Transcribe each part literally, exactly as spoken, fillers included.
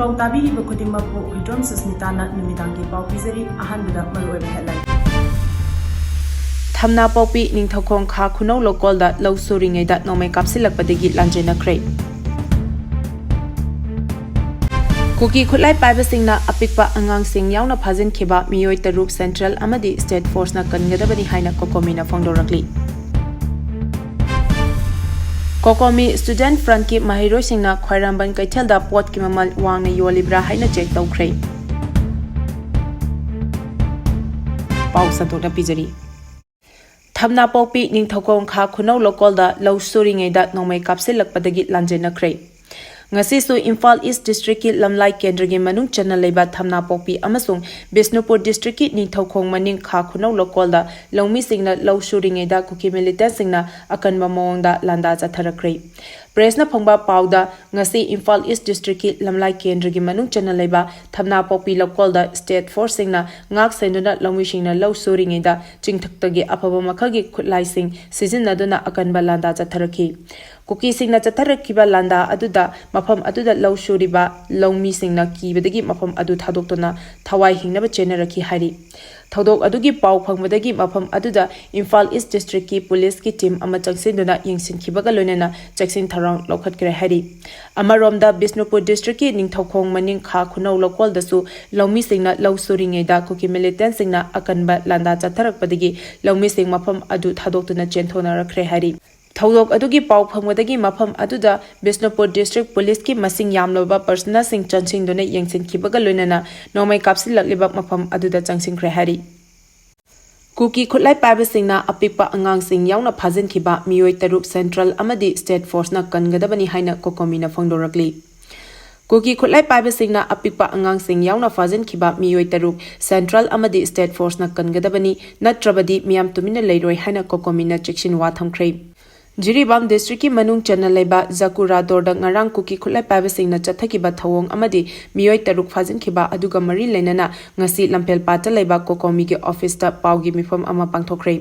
ꯄꯥꯎ ꯇꯥꯕꯤꯔꯤꯕ ꯈꯨꯗꯤꯡꯃꯛꯄꯨ ꯍꯨꯏꯗ꯭ꯔꯣꯝ ꯁꯨꯁꯃꯤꯇꯥꯅ ꯅꯨꯃꯤꯗꯥꯡꯒꯤ ꯄꯥꯎ ꯄꯤꯖꯔꯤ꯫ ꯑꯍꯥꯟꯕꯗ ꯃꯔꯨꯑꯣꯏꯕ headline꯫ ꯊꯝꯅꯥꯄꯣꯛꯄꯤ ꯅꯤꯡꯊꯧꯈꯣꯡ ꯈꯥ ꯈꯨꯅꯧ ꯂꯧꯀꯣꯜꯗ ꯂꯧ ꯁꯨꯔꯤꯉꯩꯗ ꯅꯣꯡꯃꯩ ꯀꯥꯞꯁꯤꯜꯂꯛꯄꯗꯒꯤ ꯂꯥꯟꯖꯦꯟꯅꯈ꯭ꯔꯦ꯫ ꯀꯨꯀꯤ ꯈꯨꯠꯂꯥꯏ ꯄꯥꯏꯕꯁꯤꯡꯅ ꯑꯄꯤꯛꯄ ꯑꯉꯥꯡꯁꯤꯡ ꯌꯥꯎꯅ ꯐꯥꯖꯤꯟꯈꯤꯕ ꯃꯤꯑꯣꯏ ꯇꯔꯨꯛ central ꯑꯃꯗꯤ state forceꯅ ꯀꯟꯒꯗꯕꯅꯤ ꯍꯥꯏꯅ COCOMIꯅ ꯐꯣꯡꯗꯣꯔꯛꯂꯤ꯫ COCOMI student frontꯀꯤ ꯃꯍꯩꯔꯣꯏꯁꯤꯡꯅ ꯈ꯭ꯋꯥꯏꯔꯝꯕꯟ ꯀꯩꯊꯦꯜꯗ ꯄꯣꯠꯀꯤ ꯃꯃꯜ ꯋꯥꯡꯅ ꯌꯣꯜꯂꯤꯕ꯭ꯔꯥ ꯍꯥꯏꯅ check ꯇꯧꯈ꯭ꯔꯦ꯫ ꯄꯥꯎ ꯁꯟꯗꯣꯛꯅ ꯄꯤꯖꯔꯤ꯫ ꯊꯝꯅꯥꯄꯣꯛꯄꯤ ꯅꯤꯡꯊꯧꯈꯣꯡ ꯈꯥ ꯈꯨꯅꯧ ꯂꯧꯀꯣꯜꯗ ꯂꯧ ꯁꯨꯔꯤꯉꯩꯗ ꯅꯣꯡꯃꯩ ꯀꯥꯞꯁꯤꯜꯂꯛꯄꯗꯒꯤ ꯂꯥꯟꯖꯦꯟꯅꯈ꯭ꯔꯦ꯫ ꯉꯁꯤꯁꯨ ꯏꯝꯐꯥꯜ East districtꯀꯤ ꯂꯝꯂꯥꯏ ꯀꯦꯟꯗ꯭ꯔꯒꯤ ꯃꯅꯨꯡ ꯆꯟꯅ ꯂꯩꯕ ꯊꯝꯅꯥꯄꯣꯛꯄꯤ ꯑꯃꯁꯨꯡ ꯕꯤꯁꯅꯨꯄꯨꯔ districtꯀꯤ ꯅꯤꯡꯊꯧꯈꯣꯡ ꯃꯅꯤꯡ ꯈꯥ ꯈꯨꯅꯧ ꯂꯧꯀꯣꯜꯗ ꯂꯧꯃꯤꯁꯤꯡꯅ ꯂꯧ ꯁꯨꯔꯤꯉꯩꯗ ꯀꯨꯀꯤ militantꯁꯤꯡꯅ ꯑꯀꯟꯕ ꯃꯑꯣꯡꯗ ꯂꯥꯟꯗꯥ ꯆꯠꯊꯔꯛꯈ꯭ꯔꯦ꯫ Pressꯅ ꯐꯪꯕ ꯄꯥꯎꯗ, ꯉꯁꯤ ꯏꯝꯐꯥꯜ East districtꯀꯤ ꯂꯝꯂꯥꯏ ꯀꯦꯟꯗ꯭ꯔꯒꯤ ꯃꯅꯨꯡ ꯆꯟꯅ ꯂꯩꯕ ꯊꯝꯅꯥꯄꯣꯛꯄꯤ ꯂꯧꯀꯣꯜꯗ state forceꯁꯤꯡꯅ ꯉꯥꯛ ꯁꯦꯟꯗꯨꯅ ꯂꯧꯃꯤꯁꯤꯡꯅ ꯂꯧ ꯁꯨꯔꯤꯉꯩꯗ ꯆꯤꯡꯊꯛꯇꯒꯤ ꯑꯐꯕ ꯃꯈꯜꯒꯤ ꯈꯨꯠꯂꯥꯏꯁꯤꯡ ꯁꯤꯖꯤꯟꯅꯗꯨꯅ ꯑꯀꯟꯕ ꯂꯥꯟꯗꯥ ꯆꯠꯊꯔꯛꯈꯤ꯫ ꯀꯨꯀꯤꯁꯤꯡꯅ ꯆꯠꯊꯔꯛꯈꯤꯕ ꯂꯥꯟꯗꯥ ꯑꯗꯨꯗ ꯃꯐꯝ ꯑꯗꯨꯗ ꯂꯧ ꯁꯨꯔꯤꯕ ꯂꯧꯃꯤꯁꯤꯡꯅ ꯀꯤꯕꯗꯒꯤ ꯃꯐꯝ ꯑꯗꯨ ꯊꯥꯗꯣꯛꯇꯨꯅ ꯊꯋꯥꯏ ꯍꯤꯡꯅꯕ ꯆꯦꯟꯅꯔꯛꯈꯤ ꯍꯥꯏꯔꯤ꯫ ꯊꯧꯗꯣꯛ ꯑꯗꯨꯒꯤ ꯄꯥꯎ ꯐꯪꯕꯗꯒꯤ ꯃꯐꯝ ꯑꯗꯨꯗ ꯏꯝꯐꯥꯜ East districtꯀꯤ policeꯀꯤ team ꯑꯃ ꯆꯪꯁꯤꯟꯗꯨꯅ ꯌꯦꯡꯁꯤꯟꯈꯤꯕꯒ ꯂꯣꯏꯅꯅ ꯆꯦꯛꯁꯤꯟ ꯊꯧꯔꯥꯡ ꯂꯧꯈꯠꯈ꯭ꯔꯦ ꯍꯥꯏꯔꯤ꯫ ꯑꯃꯔꯣꯝꯗ, ꯕꯤꯁꯅꯨꯄꯨꯔ districtꯀꯤ ꯅꯤꯡꯊꯧꯈꯣꯡ ꯃꯅꯤꯡ ꯈꯥ ꯈꯨꯅꯧ ꯂꯧꯀꯣꯜꯗꯁꯨ ꯂꯧꯃꯤꯁꯤꯡꯅ ꯂꯧ ꯁꯨꯔꯤꯉꯩꯗ ꯀꯨꯀꯤ militantꯁꯤꯡꯅ ꯑꯀꯟꯕ ꯂꯥꯟꯗꯥ ꯆꯠꯊꯔꯛꯄꯗꯒꯤ ꯂꯧꯃꯤꯁꯤꯡ ꯃꯐꯝ ꯑꯗꯨ ꯊꯥꯗꯣꯛꯇꯨꯅ ꯆꯦꯟꯊꯣꯛꯅꯔꯛꯈ꯭ꯔꯦ ꯍꯥꯏꯔꯤ꯫ ꯊꯧꯗꯣꯛ ꯑꯗꯨꯒꯤ ꯄꯥꯎ ꯐꯪꯕꯗꯒꯤ ꯃꯐꯝ ꯑꯗꯨꯗ ꯕꯤꯁꯅꯨꯄꯨꯔ district policeꯀꯤ ꯃꯁꯤꯡ ꯌꯥꯝꯂꯕ personnelꯁꯤꯡ ꯆꯪꯁꯤꯟꯗꯨꯅ ꯌꯦꯡꯁꯤꯟꯈꯤꯕꯒ ꯂꯣꯏꯅꯅ ꯅꯣꯡꯃꯩ ꯀꯥꯞꯁꯤꯜꯂꯛꯂꯤꯕ ꯃꯐꯝ ꯑꯗꯨꯗ ꯆꯪꯁꯤꯟꯈ꯭ꯔꯦ ꯍꯥꯏꯔꯤ꯫ ꯀꯨꯀꯤ ꯈꯨꯠꯂꯥꯏ ꯄꯥꯏꯕꯁꯤꯡꯅ ꯑꯄꯤꯛꯄ ꯑꯉꯥꯡꯁꯤꯡ ꯌꯥꯎꯅ ꯐꯥꯖꯤꯟꯈꯤꯕ ꯃꯤꯑꯣꯏ ꯇꯔꯨꯛ central ꯑꯃꯗꯤ state forceꯅ ꯀꯟꯒꯗꯕꯅꯤ ꯍꯥꯏꯅ COCOMIꯅ ꯐꯣꯡꯗꯣꯔꯛꯂꯤ꯫ ꯀꯨꯀꯤ ꯈꯨꯠꯂꯥꯏ ꯄꯥꯏꯕꯁꯤꯡꯅ ꯑꯄꯤꯛꯄ ꯑꯉꯥꯡꯁꯤꯡ ꯌꯥꯎꯅ ꯐꯥꯖꯤꯟꯈꯤꯕ ꯃꯤꯑꯣꯏ ꯇꯔꯨꯛ central ꯑꯃꯗꯤ state forceꯅ ꯀꯟꯒꯗꯕꯅꯤ, ꯅꯠꯇ꯭ꯔꯕꯗꯤ ꯃꯤꯌꯥꯝ ꯇꯨꯃꯤꯟꯅ ꯂꯩꯔꯣꯏ ꯍꯥꯏꯅ COCOMIꯅ ꯆꯦꯛꯁꯤꯟ ꯋꯥ ꯊꯝꯈ꯭ꯔꯦ꯫ ꯖꯤꯔꯤꯕꯥꯝ districtꯀꯤ ꯃꯅꯨꯡ ꯆꯟꯅ ꯂꯩꯕ ꯖꯀꯨꯔꯥꯗꯣꯔꯗ ꯉꯔꯥꯡ ꯀꯨꯀꯤ ꯈꯨꯠꯂꯥꯏ ꯄꯥꯏꯕꯁꯤꯡꯅ ꯆꯠꯊꯈꯤꯕ ꯊꯧꯑꯣꯡ ꯑꯃꯗꯤ ꯃꯤꯑꯣꯏ ꯇꯔꯨꯛ ꯐꯥꯖꯤꯟꯈꯤꯕ ꯑꯗꯨꯒ ꯃꯔꯤ ꯂꯩꯅꯅ ꯉꯁꯤ ꯂꯝꯐꯦꯜꯄꯥꯠꯇ ꯂꯩꯕ COCOMIꯒꯤ officeꯇ ꯄꯥꯎꯒꯤ ꯃꯤꯐꯝ ꯑꯃ ꯄꯥꯡꯊꯣꯛꯈ꯭ꯔꯦ꯫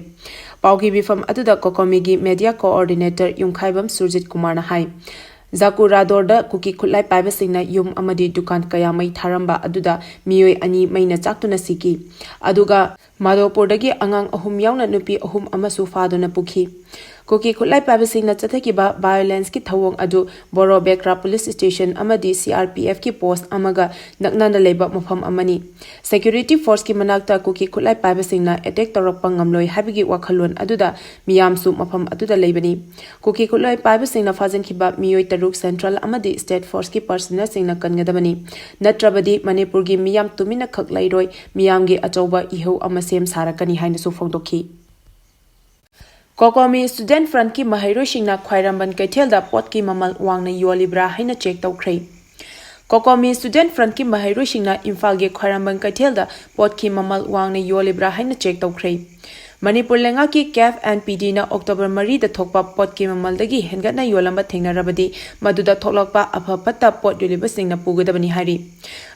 ꯄꯥꯎꯒꯤ ꯃꯤꯐꯝ ꯑꯗꯨꯗ COCOMIꯒꯤ media coordinator ꯌꯨꯝꯈꯥꯏꯕꯝ ꯁꯨꯔꯖꯤꯠ ꯀꯨꯃꯥꯔꯅ ꯍꯥꯏ, ꯖꯥꯀꯨꯔꯥꯗꯣꯔꯗ ꯀꯨꯀꯤ ꯈꯨꯠꯂꯥꯏ ꯄꯥꯏꯕꯁꯤꯡꯅ ꯌꯨꯝ ꯑꯃꯗꯤ ꯗꯨꯀꯥꯟ ꯀꯌꯥ ꯃꯩ ꯊꯥꯔꯝꯕ ꯑꯗꯨꯗ ꯃꯤꯑꯣꯏ ꯑꯅꯤ ꯃꯩꯅ ꯆꯥꯛꯇꯨꯅ ꯁꯤꯈꯤ꯫ ꯑꯗꯨꯒ ꯃꯥꯗꯣꯄꯨꯔꯗꯒꯤ ꯑꯉꯥꯡ ꯑꯍꯨꯝ ꯌꯥꯎꯅ ꯅꯨꯄꯤ ꯑꯍꯨꯝ ꯑꯃꯁꯨ ꯐꯥꯗꯨꯅ ꯄꯨꯈꯤ꯫ ꯀꯨꯀꯤ ꯈꯨꯠꯂꯥꯏ ꯄꯥꯏꯕꯁꯤꯡꯅ ꯆꯠꯊꯈꯤꯕ violence ꯀꯤ ꯊꯧꯑꯣꯡ ꯑꯗꯨ ꯕꯣꯔꯣ ꯕꯦꯀ꯭ꯔꯥ police station ꯑꯃꯗꯤ C R P F ꯀꯤ post ꯑꯃꯒ ꯅꯛꯅꯅ ꯂꯩꯕ ꯃꯐꯝ ꯑꯃꯅꯤ꯫ Security force ꯀꯤ ꯃꯅꯥꯛꯇ ꯀꯨꯀꯤ ꯈꯨꯠꯂꯥꯏ ꯄꯥꯏꯕꯁꯤꯡꯅ attack ꯇꯧꯔꯛꯄ ꯉꯝꯂꯣꯏ ꯍꯥꯏꯕꯒꯤ ꯋꯥꯈꯜꯂꯣꯟ ꯑꯗꯨꯗ ꯃꯤꯌꯥꯝꯁꯨ ꯃꯐꯝ ꯑꯗꯨꯗ ꯂꯩꯕꯅꯤ꯫ ꯀꯨꯀꯤ ꯈꯨꯠꯂꯥꯏ ꯄꯥꯏꯕꯁꯤꯡꯅ ꯐꯥꯖꯤꯟꯈꯤꯕ ꯃꯤꯑꯣꯏ ꯇꯔꯨꯛ central ꯑꯃꯗꯤ state force ꯀꯤ personnel ꯁꯤꯡꯅ ꯀꯟꯒꯗꯕꯅꯤ꯫ ꯅꯠꯇ꯭ꯔꯕꯗꯤ ꯃꯅꯤꯄꯨꯔꯒꯤ ꯃꯤꯌꯥꯝ ꯇꯨꯃꯤꯟꯅ ꯈꯛ ꯂꯩꯔꯣꯏ, ꯃꯤꯌꯥꯝꯒꯤ ꯑꯆꯧꯕ ꯏꯍꯧ ꯑꯃ ꯁꯦꯝ ꯁꯥꯔꯛꯀꯅꯤ ꯍꯥꯏꯅꯁꯨ ꯐꯣꯡꯗꯣꯛꯈꯤ꯫ COCOMI Student Front ꯀꯤ ꯃꯍꯩꯔꯣꯏꯁꯤꯡꯅ ꯈ꯭ꯋꯥꯏꯔꯝꯕꯟ ꯀꯩꯊꯦꯜꯗ ꯄꯣꯠꯀꯤ ꯃꯃꯜ ꯋꯥꯡꯅ ꯌꯣꯜꯂꯤꯕ꯭ꯔꯥ ꯍꯥꯏꯅ check ꯇꯧꯈ꯭ꯔꯦ꯫ COCOMI Student Front ꯀꯤ ꯃꯍꯩꯔꯣꯏꯁꯤꯡꯅ ꯏꯝꯐꯥꯜꯒꯤ ꯈ꯭ꯋꯥꯏꯔꯝꯕꯟ ꯀꯩꯊꯦꯜꯗ ꯄꯣꯠꯀꯤ ꯃꯃꯜ ꯋꯥꯡꯅ ꯌꯣꯜꯂꯤꯕ꯭ꯔꯥ ꯍꯥꯏꯅ check ꯇꯧꯈ꯭ꯔꯦ꯫ ꯃꯅꯤꯄꯨꯔ ꯂꯩꯉꯥꯛꯀꯤ CAF and PD ꯅ October ꯃꯔꯤꯗ ꯊꯣꯛꯄ ꯄꯣꯠꯀꯤ ꯃꯃꯜꯗꯒꯤ ꯍꯦꯟꯒꯠꯅ ꯌꯣꯜꯂꯝꯕ ꯊꯦꯡꯅꯔꯕꯗꯤ ꯃꯗꯨꯗ ꯊꯣꯛꯂꯛꯄ ꯑꯐ ꯐꯠꯇ ꯄꯣꯠ ꯌꯣꯜꯂꯤꯕꯁꯤꯡꯅ ꯄꯨꯒꯗꯕꯅꯤ ꯍꯥꯏꯔꯤ꯫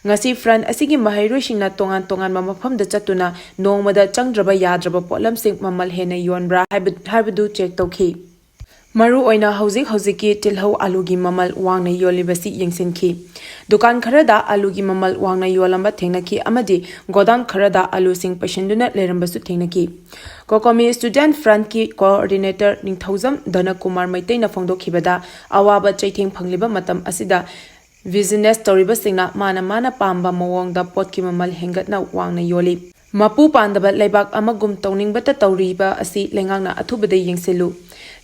ꯉꯁꯤ front ꯑꯁꯤꯒꯤ ꯃꯍꯩꯔꯣꯏꯁꯤꯡꯅ ꯇꯣꯉꯥꯟ ꯇꯣꯉꯥꯟꯕ ꯃꯐꯝꯗ ꯆꯠꯇꯨꯅ ꯅꯣꯡꯃꯗ ꯆꯪꯗ꯭ꯔꯕ ꯌꯥꯗ꯭ꯔꯕ ꯄꯣꯠꯂꯝꯁꯤꯡ ꯃꯃꯜ ꯍꯦꯟꯅ ꯌꯣꯟꯕ꯭ꯔꯥ ꯍꯥꯏꯕ-, ꯍꯥꯏꯕꯗꯨ check ꯇꯧꯈꯤ꯫ ꯃꯔꯨꯑꯣꯏꯅ ꯍꯧꯖꯤꯛ ꯍꯧꯖꯤꯛꯀꯤ ꯇꯤꯜꯍꯧ ꯑꯥꯂꯨꯒꯤ ꯃꯃꯜ ꯋꯥꯡꯅ ꯌꯣꯜꯂꯤꯕꯁꯤ ꯌꯦꯡꯁꯤꯟꯈꯤ꯫ ꯗꯨꯀꯥꯟ ꯈꯔꯗ ꯑꯥꯂꯨꯒꯤ ꯃꯃꯜ ꯋꯥꯡꯅ ꯌꯣꯜꯂꯝꯕ ꯊꯦꯡꯅꯈꯤ ꯑꯃꯗꯤ ꯒꯣꯗꯥꯎꯟ ꯈꯔꯗ ꯑꯥꯂꯨꯁꯤꯡ ꯄꯩꯁꯤꯟꯗꯨꯅ ꯂꯩꯔꯝꯕꯁꯨ ꯊꯦꯡꯅꯈꯤ꯫ COCOMI Student Front ꯀꯤ coordinator ꯅꯤꯡꯊꯧꯖꯝ ꯙꯅꯀꯨꯃꯥꯔ ꯃꯩꯇꯩꯅ ꯐꯣꯡꯗꯣꯛꯈꯤꯕꯗ, ꯑꯋꯥꯕ ꯆꯩꯊꯦꯡ ꯐꯪꯂꯤꯕ ꯃꯇꯝ ꯑꯁꯤꯗ business ꯇꯧꯔꯤꯕꯁꯤꯡꯅ ꯃꯥꯅ ꯃꯥꯅ ꯄꯥꯝꯕ ꯃꯑꯣꯡꯗ ꯄꯣꯠꯀꯤ ꯃꯃꯜ ꯍꯦꯟꯒꯠꯅ ꯋꯥꯡꯅ ꯌꯣꯜꯂꯤ꯫ ꯃꯄꯨ ꯄꯥꯟꯗꯕ ꯂꯩꯕꯥꯛ ꯑꯃꯒꯨꯝ ꯇꯧꯅꯤꯡꯕꯇ ꯇꯧꯔꯤꯕ ꯑꯁꯤ ꯂꯩꯉꯥꯛꯅ ꯑꯊꯨꯕꯗ ꯌꯦꯡꯁꯤꯜꯂꯨ꯫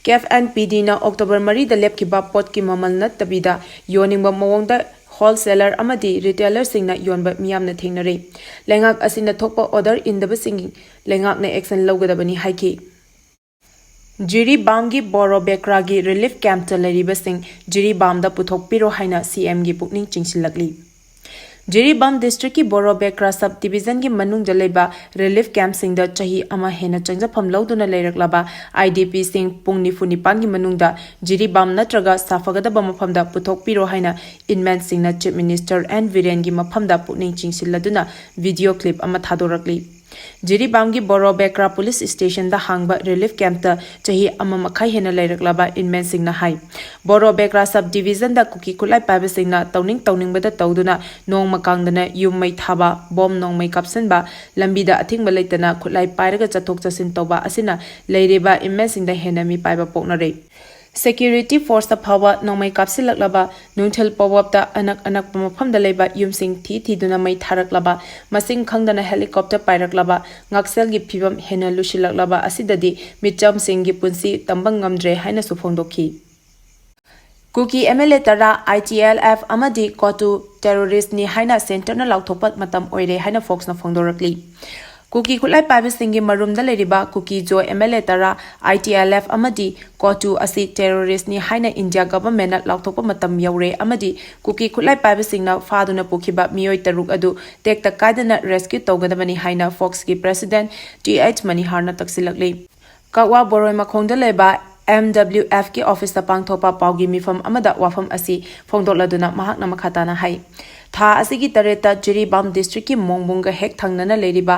CAF and PD ꯅ October ꯃꯔꯤꯗ ꯂꯦꯞꯈꯤꯕ ꯄꯣꯠꯀꯤ ꯃꯃꯜ ꯅꯠꯇꯕꯤꯗ ꯌꯣꯟꯅꯤꯡꯕ ꯃꯑꯣꯡꯗ wholesaler ꯑꯃꯗꯤ retailer ꯁꯤꯡꯅ ꯌꯣꯟꯕ ꯃꯤꯌꯥꯝꯅ ꯊꯦꯡꯅꯔꯦ꯫ ꯂꯩꯉꯥꯛ ꯑꯁꯤꯅ ꯊꯣꯛꯄ order ꯏꯟꯗꯕꯁꯤꯡ ꯂꯩꯉꯥꯛꯅ action ꯂꯧꯒꯗꯕꯅꯤ ꯍꯥꯏꯈꯤ꯫ ꯖꯤꯔꯤꯕꯥꯝꯒꯤ ꯕꯣꯔꯣ ꯕꯦꯀ꯭ꯔꯥꯒꯤ relief camp ꯇ ꯂꯩꯔꯤꯕꯁꯤꯡ ꯖꯤꯔꯤꯕꯥꯝꯗ ꯄꯨꯊꯣꯛꯄꯤꯔꯣ ꯍꯥꯏꯅ CM ꯒꯤ ꯄꯨꯛꯅꯤꯡ ꯆꯤꯡꯁꯤꯜꯂꯛꯂꯤ꯫ ꯖꯤꯔꯤꯕꯥꯝ district ꯀꯤ ꯕꯣꯔꯣ ꯕꯦꯀ꯭ꯔꯥ sub division ꯒꯤ ꯃꯅꯨꯡꯗ ꯂꯩꯕ relief camp ꯁꯤꯡꯗ ꯆꯍꯤ ꯑꯃ ꯍꯦꯟꯅ ꯆꯪꯖꯐꯝ ꯂꯧꯗꯨꯅ ꯂꯩꯔꯛꯂꯕ IDP ꯁꯤꯡ ꯄꯨꯡ ꯅꯤꯐꯨ ꯅꯤꯄꯥꯟꯒꯤ ꯃꯅꯨꯡꯗ ꯖꯤꯔꯤꯕꯥꯝ ꯅꯠꯇ꯭ꯔꯒ ꯁꯥꯐꯒꯗꯕ ꯃꯐꯝꯗ ꯄꯨꯊꯣꯛꯄꯤꯔꯣ ꯍꯥꯏꯅ inmate ꯁꯤꯡꯅ Chief Minister N ꯕꯤꯔꯦꯟꯒꯤ ꯃꯐꯝꯗ ꯄꯨꯛꯅꯤꯡ ꯆꯤꯡꯁꯤꯜꯂꯗꯨꯅ video clip ꯑꯃ ꯊꯥꯗꯣꯔꯛꯂꯤ꯫ ꯖꯤꯔꯤꯕꯥꯝꯒꯤ ꯕꯣꯔꯣ ꯕꯦꯀ꯭ꯔꯥ ꯄꯨꯂꯤꯁ ꯁ꯭ꯇꯦꯁꯟꯗ ꯍꯥꯡꯕ ꯔꯤꯂꯤꯐ ꯀꯦꯝꯞꯇ ꯆꯍꯤ ꯑꯃ ꯃꯈꯥꯏ ꯍꯦꯟꯅ ꯂꯩꯔꯛꯂꯕ ꯏꯟꯃꯦꯟꯁꯤꯡꯅ ꯍꯥꯏ꯫ ꯕꯣꯔꯣ ꯕꯦꯀ꯭ꯔꯥ ꯁꯕ ꯗꯤꯕꯤꯖꯟꯗ ꯀꯨꯀꯤ ꯈꯨꯠꯂꯥꯏ ꯄꯥꯏꯕꯁꯤꯡꯅ ꯇꯧꯅꯤꯡ ꯇꯧꯅꯤꯡꯕꯗ ꯇꯧꯗꯨꯅ ꯅꯣꯡꯃ ꯀꯥꯡꯗꯅ ꯌꯨꯝ ꯃꯩ ꯊꯥꯕ, ꯕꯣꯝ ꯅꯣꯡꯃꯩ ꯀꯥꯞꯁꯤꯟꯕ, ꯂꯝꯕꯤꯗ ꯑꯊꯤꯡꯕ ꯂꯩꯇꯅ ꯈꯨꯠꯂꯥꯏ ꯄꯥꯏꯔꯒ ꯆꯠꯊꯣꯛ ꯆꯠꯁꯤꯟ ꯇꯧꯕ ꯑꯁꯤꯅ ꯂꯩꯔꯤꯕ ꯏꯟꯃꯦꯟꯁꯤꯡꯗ ꯍꯦꯟꯅ ꯃꯤꯄꯥꯏꯕ ꯄꯣꯛꯅꯔꯦ꯫ ꯁꯦꯀ꯭ꯌꯨꯔꯤꯇꯤ ꯐꯣꯔꯁꯇ ꯐꯥꯎꯕ ꯅꯣꯡꯃꯩ ꯀꯥꯞꯁꯤꯜꯂꯛꯂꯕ, ꯅꯨꯡꯊꯤꯜ ꯄꯣꯋꯞꯇ ꯑꯅꯛ ꯑꯅꯛꯄ ꯃꯐꯝꯗ ꯂꯩꯕ ꯌꯨꯝꯁꯤꯡ ꯊꯤ ꯊꯤꯗꯨꯅ ꯃꯩ ꯊꯥꯔꯛꯂꯕ, ꯃꯁꯤꯡ ꯈꯪꯗꯅ ꯍꯦꯂꯤꯀꯣꯞꯇꯔ ꯄꯥꯏꯔꯛꯂꯕ, ꯉꯥꯛꯁꯦꯜꯒꯤ ꯐꯤꯕꯝ ꯍꯦꯟꯅ ꯂꯨꯁꯤꯜꯂꯛꯂꯕ ꯑꯁꯤꯗꯗꯤ ꯃꯤꯆꯝꯁꯤꯡꯒꯤ ꯄꯨꯟꯁꯤ ꯇꯝꯕ ꯉꯝꯗ꯭ꯔꯦ ꯍꯥꯏꯅꯁꯨ ꯐꯣꯡꯗꯣꯛꯈꯤ꯫ ꯀꯨꯀꯤ ꯑꯦꯝ ꯑꯦꯜ ꯑꯦ ꯇꯔꯥ, ꯑꯥꯏ ꯇꯤ ꯑꯦꯜ ꯑꯦꯐ ꯑꯃꯗꯤ ꯀꯣꯇꯨ ꯇꯦꯔꯣꯔꯤꯁ꯭ꯠꯅꯤ ꯍꯥꯏꯅ ꯁꯦꯟꯇꯔꯅ ꯂꯥꯎꯊꯣꯛꯄ ꯃꯇꯝ ꯑꯣꯏꯔꯦ ꯍꯥꯏꯅ ꯐꯣꯛꯁꯅ ꯐꯣꯡꯗꯣꯔꯛꯂꯤ꯫ ꯀꯨꯀꯤ ꯈꯨꯠꯂꯥꯏ ꯄꯥꯏꯕꯁꯤꯡꯒꯤ ꯃꯔꯨꯝꯗ ꯂꯩꯔꯤꯕ ꯀꯨꯀꯤ ꯖꯣ ꯑꯦꯝ ꯑꯦꯜ ꯑꯦ ꯇꯔꯥ, ꯑꯥꯏ ꯇꯤ ꯑꯦꯜ ꯑꯦꯐ ꯑꯃꯗꯤ ꯀꯣꯇꯨ ꯑꯁꯤ ꯇꯦꯔꯣꯔꯤꯁ꯭ꯠꯅꯤ ꯍꯥꯏꯅ ꯏꯟꯗꯤꯌꯥ ꯒꯚꯔꯟꯃꯦꯟꯠꯅ ꯂꯥꯎꯊꯣꯛꯄ ꯃꯇꯝ ꯌꯧꯔꯦ ꯑꯃꯗꯤ ꯀꯨꯀꯤ ꯈꯨꯠꯂꯥꯏ ꯄꯥꯏꯕꯁꯤꯡꯅ ꯐꯥꯗꯨꯅ ꯄꯨꯈꯤꯕ ꯃꯤꯑꯣꯏ ꯇꯔꯨꯛ ꯑꯗꯨ ꯇꯦꯛꯇ ꯀꯥꯏꯗꯅ ꯔꯦꯁꯀ꯭ꯌꯨ ꯇꯧꯒꯗꯕꯅꯤ ꯍꯥꯏꯅ ꯐꯣꯛꯁꯀꯤ ꯄ꯭ꯔꯦꯁꯤꯗꯦꯟꯠ ꯇꯤ ꯑꯩꯆ ꯃꯅꯤꯍꯥꯔꯅ ꯇꯛꯁꯤꯜꯂꯛꯂꯤ꯫ ꯀꯛꯋꯥ ꯕꯣꯔꯣꯏ ꯃꯈꯣꯡꯗ ꯂꯩꯕ ꯑꯦꯝ ꯗꯕ꯭ꯂꯤꯎ ꯑꯦꯐꯀꯤ ꯑꯣꯐꯤꯁꯇ ꯄꯥꯡꯊꯣꯛꯄ ꯄꯥꯎꯒꯤ ꯃꯤꯐꯝ ꯑꯃꯗ ꯋꯥꯐꯝ ꯑꯁꯤ ꯐꯣꯡꯗꯣꯛꯂꯗꯨꯅ ꯃꯍꯥꯛꯅ ꯃꯈꯥ ꯇꯥꯅ ꯍꯥꯏ, ꯊꯥ ꯑꯁꯤꯒꯤ ꯇꯔꯦꯠꯇ ꯖꯤꯔꯤꯕꯥꯝ ꯗꯤꯁꯇ꯭ꯔꯤꯛꯀꯤ ꯃꯣꯡꯕꯨꯡꯒ ꯍꯦꯛ ꯊꯪꯅꯅ ꯂꯩꯔꯤꯕ